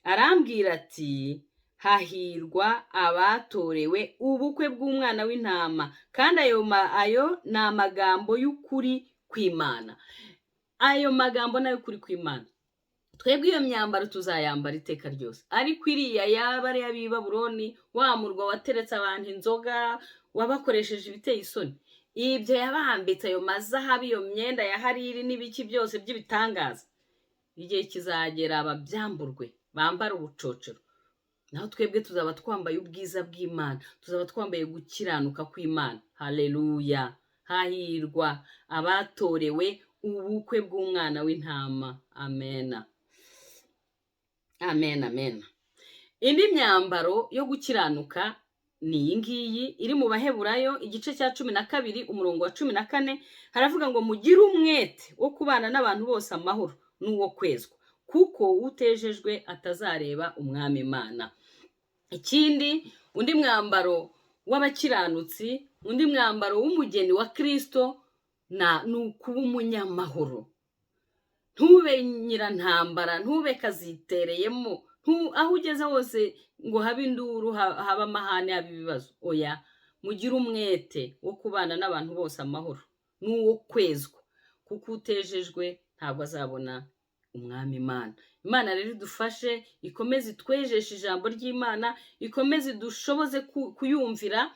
Arambwira ati hahirwa abatorewe ubukwe bw'umwana w'intama. Kandi ayo ni amagambo y'ukuri kw'Imana. Ayo magambo ni ay'ukuri kw'Imana. Twebwe iyo myambaro tuzayambara iteka ryose. Ariko iriya yaba ari iy'ab'i Babuloni, wa murwa wateretse abantu inzoga, wabakoresheje ibiteye isoni, ibyo yabambitse ayo mazahabu, iyo myenda ya hariri n'ibiki byose by'ibitangaza, igihe kizagera babyamburwe, bambare ubucocero. Naho twebwe tuzaba twambaye ubwiza bw'Imana, tuzaba twambaye gukiranuka kw'Imana. Haleluya! Hahirwa abatorewe ubukwe bw'umwana w'intama. Amena, amen, amen. Indi myambaro yo gukiranuka ni iyi ngiyi iri mu Baheburayo igice cya 12 umurongo wa 14, haravuga ngo mugire umwete wo kubana n'abantu bose amahoro n'uwo kwezwa, kuko utejejwe atazareba umwami Imana. Ikindi, undi mwambaro w'abakiranutsi, undi mwambaro w'umugeni wa Kristo ni ukuba umunyamahoro. Ntube nyirantambara, ntube kazitereyemo, aho ugeze hose ngo habe induru, habe amahane, habe ibibazo. Oya, mugire umwete wo kubana n'abantu bose amahoro n'uwo kwezwa, kuko utejejwe ntabwo azabona umwami Imana. Imana rero idufashe, ikomeze itwejeshe ijambo ry'Imana, ikomeze idushoboze kuyumvira.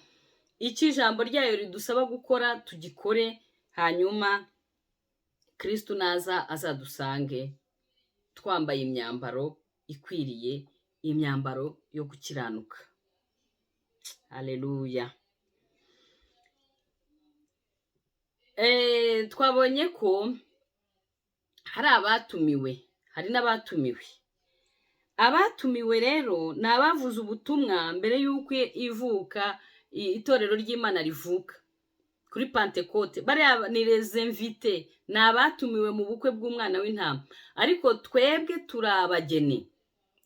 Icyo ijambo ryayo ridusaba gukora tugikore, hanyuma Kristo naza azadusange twambaye imyambaro ikwiriye, imyambaro yo gukiranuka. Haleluya. Twabonye ko hari abatumiwe, hari n'abatumiwe. Abatumiwe rero ni abavuze ubutumwa mbere y'uko ivuka, itorero ry'Imana rivuka kuri Pantekote. Bariya ni les invités, ni abatumiwe mu bukwe bw'umwana w'intama. Ariko twebwe turi abageni,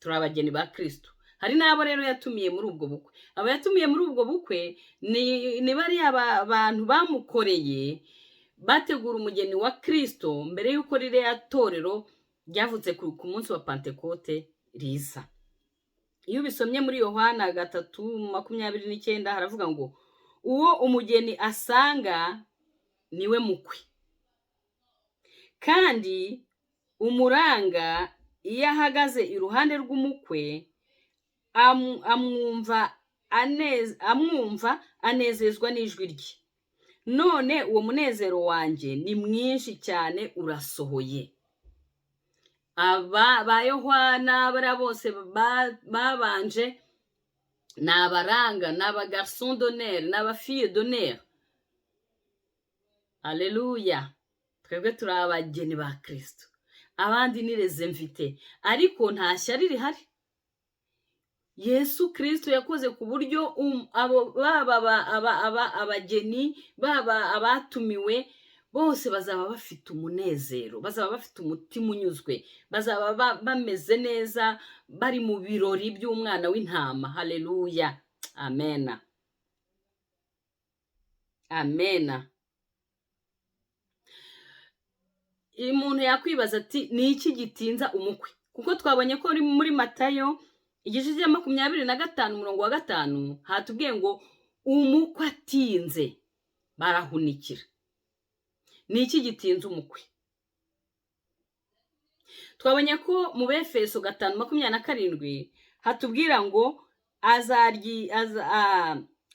turi abageni ba Kristo. Hari n'abo rero yatumiye muri ubwo bukwe. Abo yatumiye muri ubwo bukwe ni bariya bantu bamukoreye, bategura umugeni wa Kristo mbere y'uko ririya torero ryavutse ku munsi wa Pantekote riza. Iyo ubisomye muri Yohana 3:29 haravuga ngo uwo umugeni asanga niwe mukwe, kandi umuranga iyo ahagaze iruhande rw'umukwe amwumva anezezwa n'ijwi rye. None uwo munezero wanjye ni mwinshi cyane urasohoye. Aba ba Yohana bariya bose babanje ni abaranga, ni aba garçon d'honneur, ni aba fille d'honneur. Haleluya. Twebwe turi abageni ba Kristo, abandi ni les invités. Ariko nta shyari rihari. Yesu Kirisito yakoze ku buryo abo baba abageni, baba abatumiwe bose bazaba bafite umunezero, bazaba bafite umutima unyuzwe, bazaba bameze neza, bari mu birori by'umwana w'intama. Haleluya, amena, amena. Umuntu yakwibaza ati ni iki gitinza umukwe? Kuko twabonye ko muri Matayo igice cya 25 umurongo wa 5 hatubwiye ngo umukwe atinze barahunikira. Ni iki gitinza umukwe? Twabonye ko mu Befeso 5:27 hatubwira ngo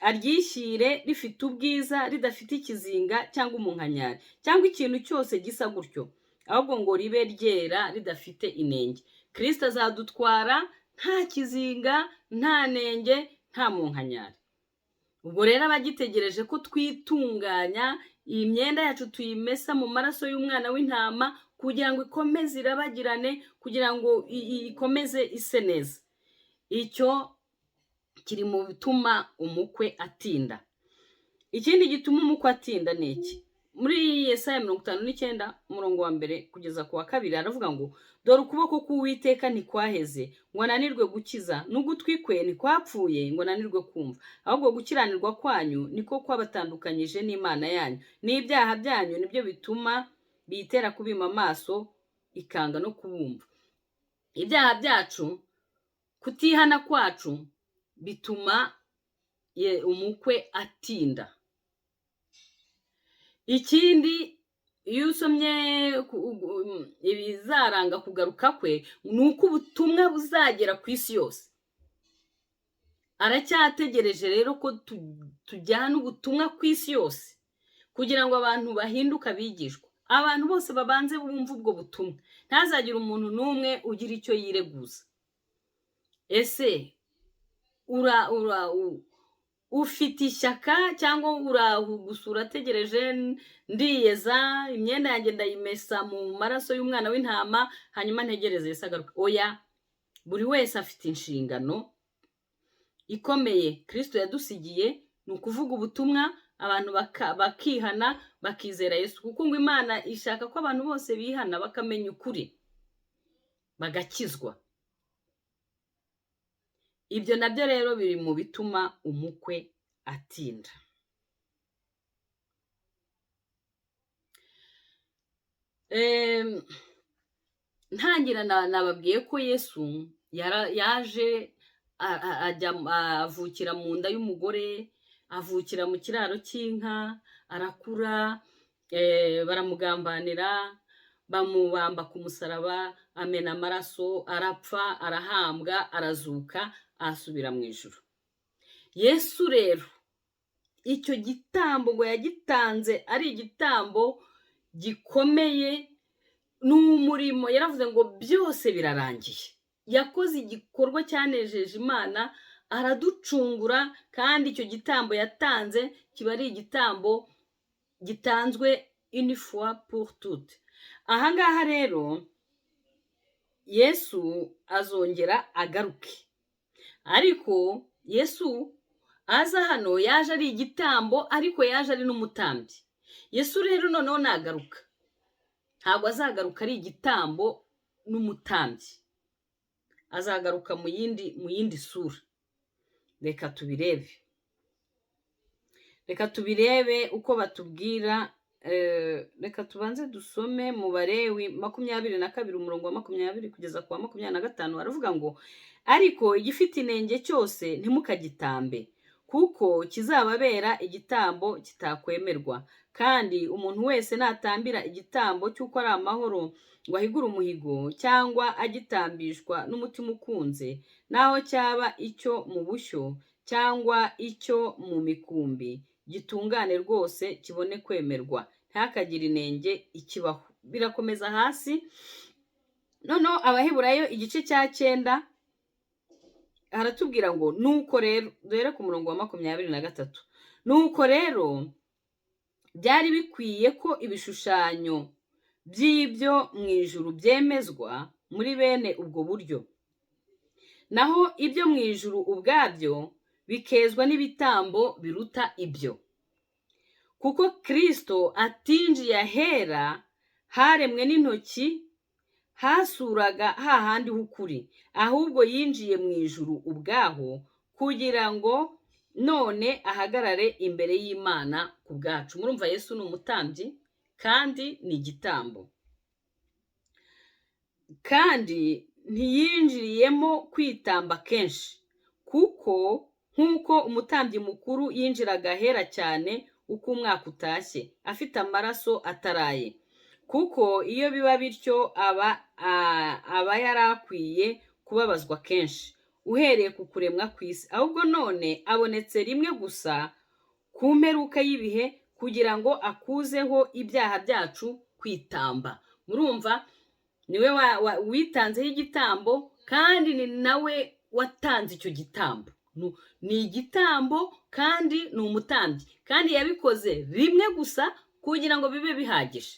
aryishyire rifite ubwiza, ridafite ikizinga cyangwa umunkanyari cyangwa ikintu cyose gisa gutyo, ahubwo ngo ribe ryera ridafite inenge. Kristo azadutwara nta kizinga, nta nenge, nta munkanyari. Ubwo rero abagitegereje ko twitunganya, iyi myenda yacu tuyimesa mu maraso y'umwana w'intama kugira ngo ikomeze irabagirane, kugira ngo ikomeze ise neza. Icyo kiri mu bituma umukwe atinda. Ikindi gituma umukwe atinda ni iki? Muri Yesaya 59 umurongo wa 1 kugeza ku wa 2 aravuga ngo dore ukuboko k'Uwiteka ntikwaheze ngo ananirwe gukiza, n'ugutwi kwe ntikwapfuye ngo ananirwe kumva, ahubwo gukiranirwa kwanyu niko kwabatandukanyije n'Imana yanyu, n'ibyaha byanyu nibyo bituma biyitera kubima amaso ikanga no kubumva. Ibyaha byacu, kutihana kwacu bituma umukwe atinda. Ikindi iyo usomye ibizaranga kugaruka kwe ni uko ubutumwa buzagera ku isi yose. Aracyategereje rero ko tujyana ubutumwa ku isi yose kugira ngo abantu bahinduke abigishwa, abantu bose babanze bumve ubwo butumwa, ntazagire umuntu n'umwe ugira icyo yireguza. Ese ufite ishyaka cyangwa uragusura ategereje ndiyeza imyenda yanjye ndayimesa mu maraso y'umwana w'intama hanyuma ntegereze Yesu agaruke? Oya, buri wese afite inshingano ikomeye Kristo yadusigiye, ni ukuvuga ubutumwa abantu bakihana bakizera Yesu, kuko ngo Imana ishaka ko abantu bose bihana bakamenya ukuri bagakizwa. Ibyo nabyo rero biri mu bituma umukwe atinda. Ntangira nababwiye ko Yesu yaje avukira mu nda y'umugore, avukira mu kiraro cy'inka, arakura, baramugambanira, bamubamba ku musaraba, amena amaraso, arapfa, arahambwa, arazuka, asubira mu ijuru. Yesu rero icyo gitambo ngo yagitanze ari igitambo gikomeye, ni umurimo. Yaravuze ngo byose birarangiye. Yakoze igikorwa cyanejeje Imana, araducungura, kandi icyo gitambo yatanze kiba ari igitambo gitanzwe une fois pour toutes. Aha ngaha rero Yesu azongera agaruke, ariko Yesu aza hano yaje ari igitambo, ariko yaje ari n'umutambyi. Yesu rero noneho nagaruka ntabwo azagaruka ari igitambo n'umutambyi, azagaruka mu yindi sura. Reka tubirebe, reka tubirebe uko batubwira. Reka tubanze dusome mu Balewi 22 umurongo wa 20 kugeza ku wa 25, baravuga ngo ariko igifite inenge cyose ntimukagitambe, kuko kizababera igitambo kitakwemerwa. Kandi umuntu wese natambira igitambo cy'uko ari amahoro ngo ahigure umuhigo, cyangwa agitambishwa n'umutima ukunze, naho cyaba icyo mu bushyo cyangwa icyo mu mikumbi, gitungane rwose kibone kwemerwa, ntihakagire inenge ikibaho. Birakomeza hasi. Noneho Abaheburayo igice cya 9 haratubwira ngo nuko rero, duhere ku murongo wa 23, nuko rero byari bikwiye ko ibishushanyo by'ibyo mu ijuru byemezwa muri bene ubwo buryo, Naho ibyo mu ijuru ubwabyo bikezwa n'ibitambo biruta ibyo, kuko Kristo atinjiye ahera haremwe n'intoki, hasuraga hahandi h'ukuri, ahubwo yinjiye mu ijuru ubwaho kugira ngo none ahagarare imbere y'Imana ku bwacu. Murumva, Yesu ni umutambyi kandi ni igitambo. Kandi ntiyinjiriyemo kwitamba kenshi, kuko nk'uko umutambyi mukuru yinjiraga ahera cyane uko umwaka utashye afite amaraso ataraye, kuko iyo biba bityo aba yari akwiye kubabazwa kenshi uhereye ku kuremwa kw'isi. Ahubwo none abonetse rimwe gusa ku mperuka y'ibihe kugira ngo akuzeho ibyaha byacu kwitamba. Murumva, niwe witanzeho igitambo, kandi ni nawe watanze icyo gitambo. Ni igitambo kandi ni umutambyi, kandi yabikoze rimwe gusa kugira ngo bibe bihagije.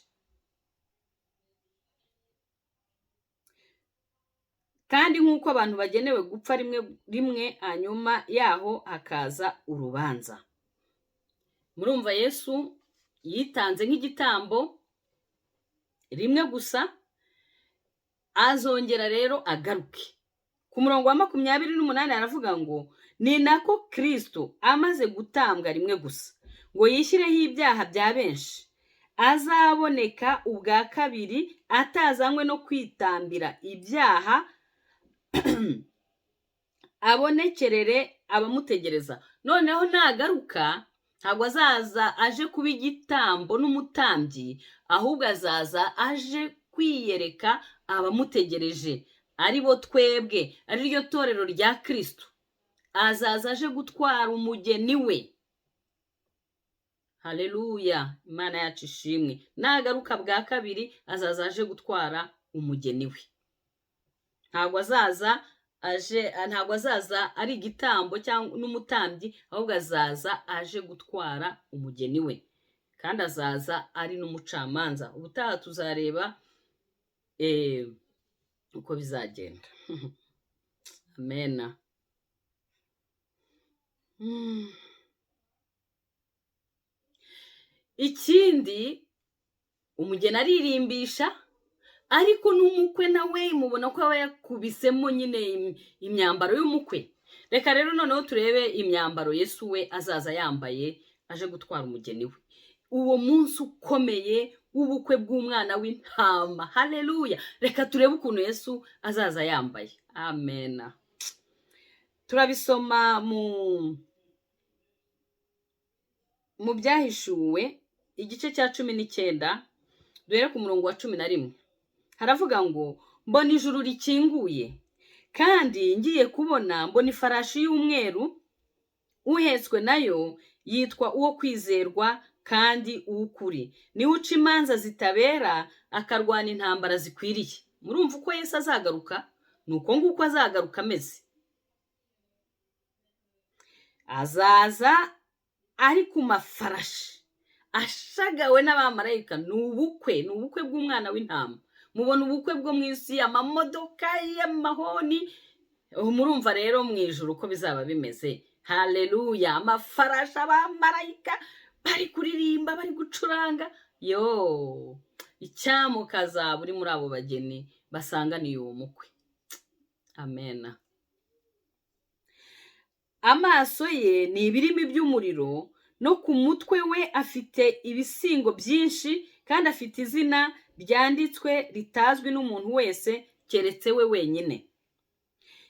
Kandi nk'uko abantu bagenewe gupfa rimwe rimwe, hanyuma yaho hakaza urubanza. Murumva, Yesu yitanze nk'igitambo rimwe gusa, azongera rero agaruke. Ku murongo wa 28 aravuga ngo ni nako Kristo amaze gutambwa rimwe gusa ngo yishyireho ibyaha bya benshi, azaboneka ubwa kabiri atazanywe no kwitambira ibyaha, abonekerere abamutegereza. Noneho nagaruka ntabwo azaza aje kuba igitambo n'umutambyi, ahubwo azaza aje kwiyereka abamutegereje, ari bo twebwe, ari ryo torero rya Kristo. Azaza aje gutwara umugeni we. Haleluya, Imana yacu ishimwe. Nagaruka bwa kabiri azaza aje gutwara umugeni we. Ntabwo azaza aje, ntabwo azaza ari igitambo cyangwa n'umutambyi, ahubwo azaza aje gutwara umugeni we, kandi azaza ari n'umucamanza. Ubutaha tuzareba uko bizagenda. Amena. Ikindi, umugeni aririmbisha, ariko n'umukwe nawe mubona ko aba yakubisemo nyine imyambaro y'umukwe. Reka rero noneho turebe imyambaro Yesu we azaza yambaye aje gutwara umugeni we, uwo munsi ukomeye w'ubukwe bw'umwana w'intama. Haleluya! Reka turebe ukuntu Yesu azaza yambaye. Amena. Turabisoma mu Byahishuwe igice cya 19, duhere ku murongo wa 11. Haravuga ngo mbona ijuru rikinguye, kandi ngiye kubona mbona ifarashi y'umweru, uhetswe nayo yitwa uwo kwizerwa kandi uw'ukuri, niwe uca imanza zitabera akarwana intambara zikwiriye. Murumva uko Yesu azagaruka? Ni uko nguko azagaruka ameze. Azaza ari ku mafarashi ashagawe n'abamarayika. Ni ubukwe, ni ubukwe bw'umwana w'intama. Mubona ubukwe bwo mu isi, amamodoka y'amahoni. Murumva rero mu ijuru uko bizaba bimeze. Haleluya! Amafarashi, abamarayika bari kuririmba, bari gucuranga. Yo, icyamukaza buri muri abo bageni basanganiye uwo mukwe. Amena. Amaso ye ni ibirimi by'umuriro, no ku mutwe we afite ibisingo byinshi, kandi afite izina ryanditswe ritazwi n'umuntu wese keretse we wenyine.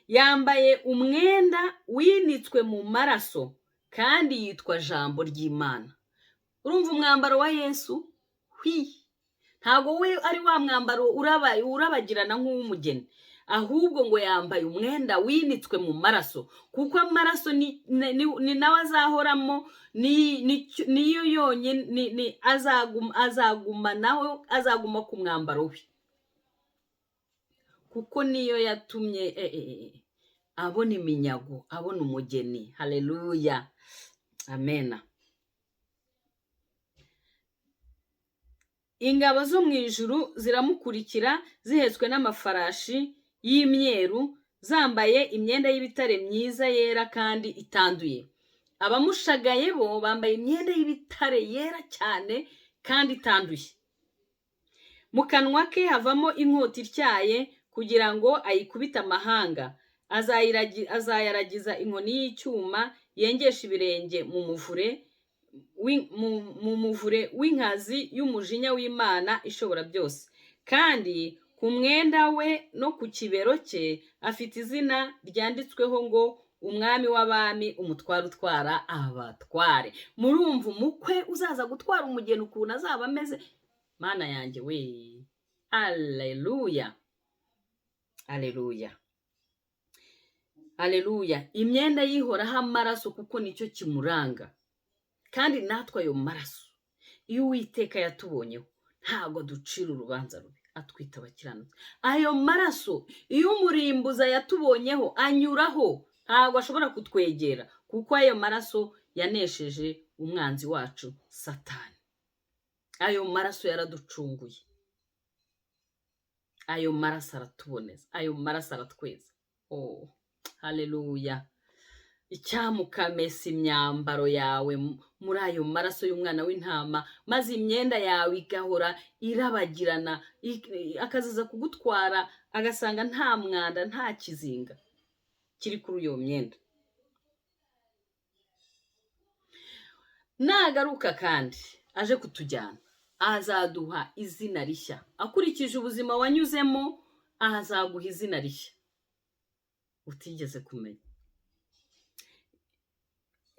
Yambaye umwenda winitswe mu maraso, kandi yitwa Jambo ry'Imana. Urumva umwambaro wa Yesu? Hwi! Ntabwo we ari wa mwambaro urabagirana nk'uw'umugeni, ahubwo ngo yambaye umwenda winitswe mu maraso, kuko amaraso ni nawe azahoramo, niyo yonyine azaguma nawe, azaguma ku mwambaro we, kuko niyo yatumye abona iminyago, abona umugeni. Haleluya, amena. Ingabo zo mu ijuru ziramukurikira zihetswe n'amafarashi y'imyeru, Zambaye imyenda y'ibitare myiza yera kandi itanduye. Abamushagaye bo bambaye imyenda y'ibitare yera cyane kandi itanduye. Mu kanwa ke havamo inkota ityaye kugira ngo ayikubite amahanga. Azayaragiza inkoni y'icyuma, yengeshe ibirenge mu muvure w'inkazi y'umujinya w'Imana ishobora byose. Kandi ku mwenda we no ku kibero cye afite izina ryanditsweho ngo: Umwami w'abami, umutware utwara abatware. Murumva umukwe uzaza gutwara umugeni ukuntu azaba ameze? Mana yanjye we! Aleluya, aleluya, aleluya! Imyenda yihoraho amaraso, kuko nicyo kimuranga. Kandi natwe ayo maraso, iyo Uwiteka yatubonyeho, ntabwo ducira urubanza rubi, atwita abakiranutsi. Ayo maraso, iyo umurimbuza yatubonyeho, anyuraho, ntabwo ashobora kutwegera, kuko ayo maraso yanesheje umwanzi wacu Satani. Ayo maraso yaraducunguye, ayo maraso aratuboneza, ayo maraso aratweza. Oh, haleluya! Icyamukamesa imyambaro yawe muri ayo maraso y'umwana w'intama, maze imyenda yawe igahora irabagirana, akazaza kugutwara agasanga nta mwanda, nta kizinga kiri kuri iyo myenda. Nagaruka kandi aje kutujyana, azaduha izina rishya akurikije ubuzima wanyuzemo. Azaguha izina rishya utigeze kumenya.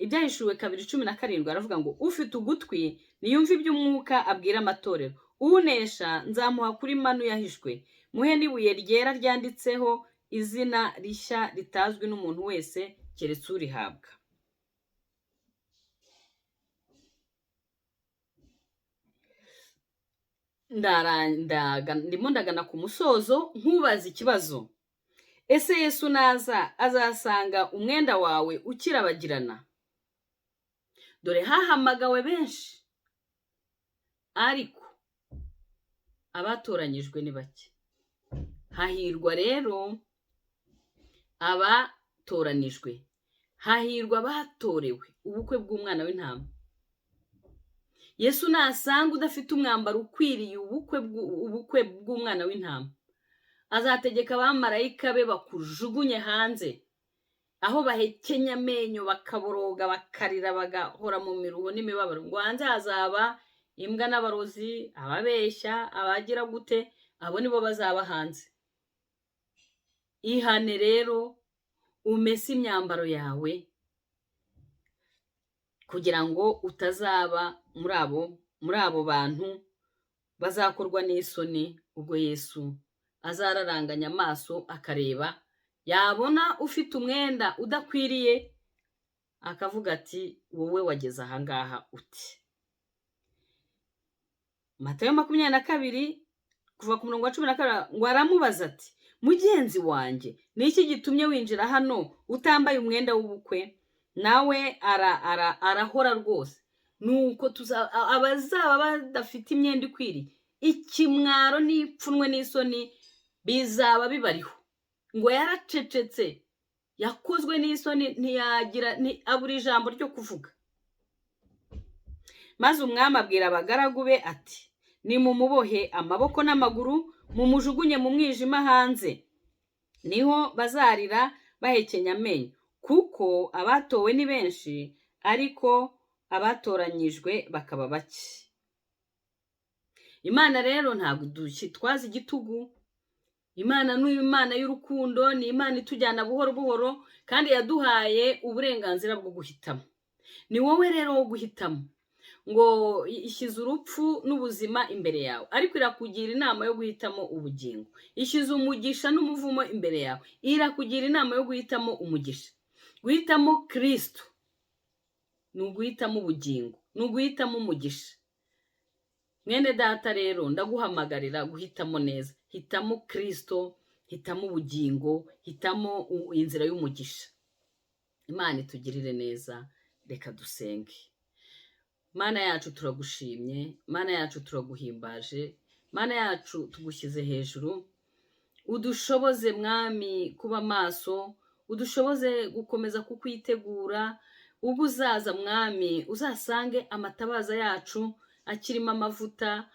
Ibyahishuwe 2:17 aravuga ngo: "Ufite ugutwi niyumve iby'Umwuka abwira amatorero. Unesha nzamuha kuri manu yahishwe, muhe n'ibuye ryera ryanditseho izina rishya ritazwi n'umuntu wese keretse urihabwa." Ndimo ndagana ku musozo, nkubaza ikibazo: ese Yesu naza azasanga umwenda wawe ukirabagirana? Dore hahamagawe benshi, ariko abatoranyijwe ni bake. Hahirwa rero abatoranijwe, hahirwa abatorewe ubukwe bw'umwana w'intama. Yesu nasanga udafite umwambaro ukwiriye ubukwe bw'umwana w'intama, azategeka abamarayika be bakujugunye hanze, aho bahekenya amenyo, bakaboroga, bakarira, bagahora mu miruho n'imibabaro. Ngo hanze hazaba imbwa n'abarozi, ababeshya, abagira gute, abo nibo bazaba hanze. Ihane rero, umese imyambaro yawe kugira ngo utazaba muri abo bantu bazakorwa n'isoni ubwo Yesu azararanganya amaso akareba, yabona ufite umwenda udakwiriye akavuga ati: "Wowe wageze ahangaha uti?" Matayo 22 kuva ku murongo wa 12 ngo: "Aramubaza ati: 'Mugenzi wanjye, ni iki gitumye winjira hano utambaye umwenda w'ubukwe?' Nawe arahora rwose." Nuko abazaba badafite imyenda ikwiriye, ikimwaro n'ipfunwe n'isoni bizaba bibariho. Ngo yaracecetse, yakozwe n'isoni, ntiyagira, abura ijambo ryo kuvuga. Maze umwami abwira abagaragu be ati: 'Nimumubohe amaboko n'amaguru, mumujugunye mu mwijima hanze, niho bazarira bahekenya amenyo, kuko abatowe ni benshi, ariko abatoranyijwe bakaba bake.'" Imana rero ntabwo dutwaza igitugu. Imana ni Imana y'urukundo, ni Imana itujyana buhoro buhoro, kandi yaduhaye uburenganzira bwo guhitamo. Ni wowe rero wo guhitamo. Ngo ishyize urupfu n'ubuzima imbere yawe, ariko irakugira inama yo guhitamo ubugingo. Ishyize umugisha n'umuvumo imbere yawe, irakugira inama yo guhitamo umugisha. Guhitamo Kristo ni uguhitamo ubugingo, ni uguhitamo umugisha. Mwene data rero, ndaguhamagarira guhitamo neza. Hitamo Kristo, hitamo ubugingo, hitamo inzira y'umugisha. Imana itugirire neza. Reka dusenge. Mana yacu, turagushimye. Mana yacu, turaguhimbaje. Mana yacu, tugushyize hejuru. Udushoboze Mwami kuba maso, udushoboze gukomeza kukwitegura. Ubwo uzaza Mwami, uzasange amatabaza yacu akirimo amavuta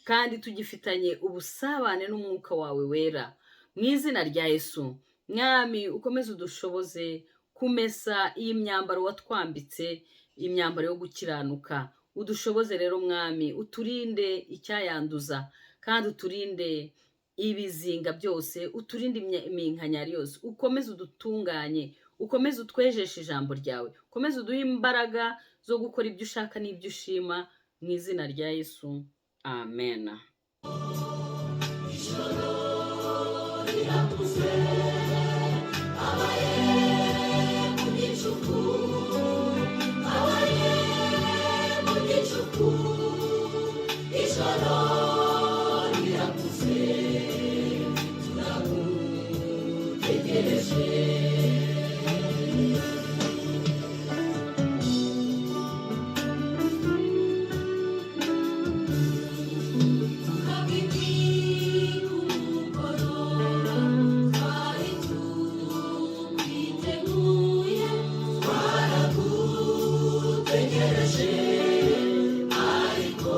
kandi tugifitanye ubusabane n'umwuka wawe wera. Mu izina rya Yesu, Mwami, ukomeze udushoboze kumesa iyi myambaro watwambitse, imyambaro yo gukiranuka. Udushoboze rero Mwami, uturinde icyayanduza, kandi uturinde ibizinga byose, uturinde iminkanyari yose. Ukomeze udutunganye, ukomeze utwejeshe ijambo ryawe, ukomeze uduhe imbaraga zo gukora ibyo ushaka n'ibyo ushima. Mu izina rya Yesu, amen. Ijoro rirakuze, abaye mu gicuku, abaye mu gicuku. Ijoro rirakuze, turagutegereje. Kabiti kumugoroba twari tukwiteguye, twaragutegereje ariko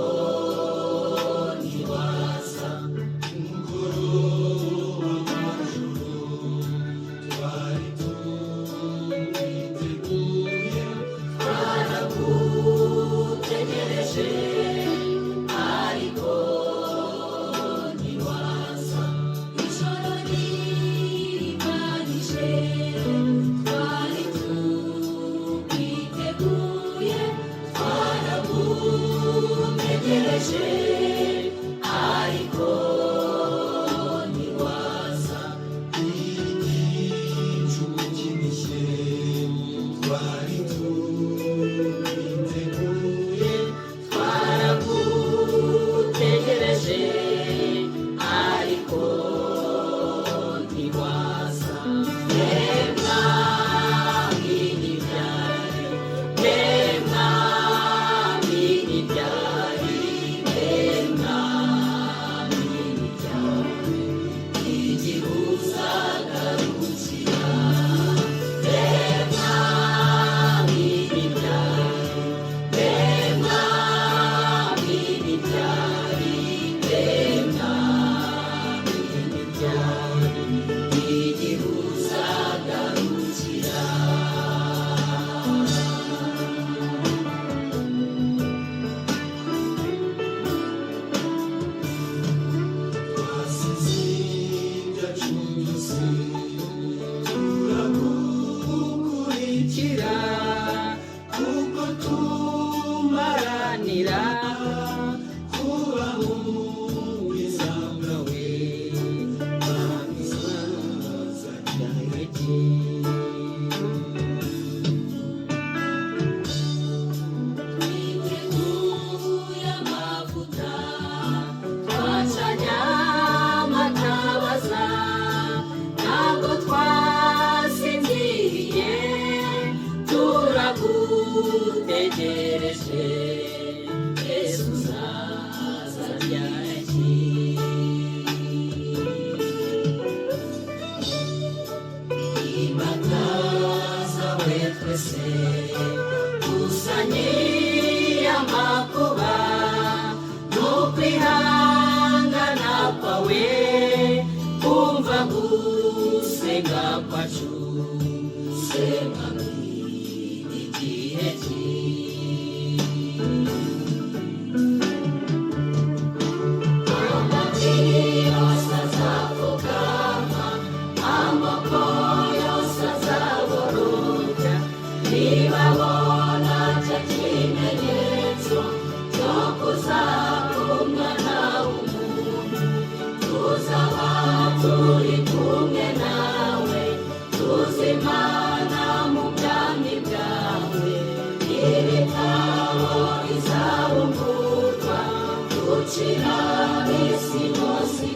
ntiwaza. Umugoroba wa joro twari tuwiteguye, Twaragutegereje ariko ntiwaza. Ijoro ribanije twari tukwiteguye, twaragutegereje ariko ntiwaza. Igicuku kinishye twari tuwiteguye, Twaragutegereje ariko ntiwaza. Mwami ntibyari, Mwami ntibyari, Mwami ntibyari, igihe uzagarukira. Mwami ntibyari, Mwami ntibyari, Mwami ntibyari, igihe uzagarukira. Twasize ibyacu byose turagukurikira, kuko tumaranira kuba mu bwiza bwawe. Mwami, uzaza ryari? Twiteguye amavuta, Twacanye amatabaza, ntabwo twasinziriye, turagutegereje. Yesu uzaza ryari? Impaka zawe twese Kusanye amakuba no kwihangana kwawe, kumva gusenga kwacu, senga igihe Amavi yose azapfukama, amoko yose azaboroga, nibabona cya kimenyetso cyo kuzakundana w'umuntu. Tuzaba turi kumwe nawe, tuzimana mu bwami bwawe. Ibitabo bizabumburwa, ducira isi hose.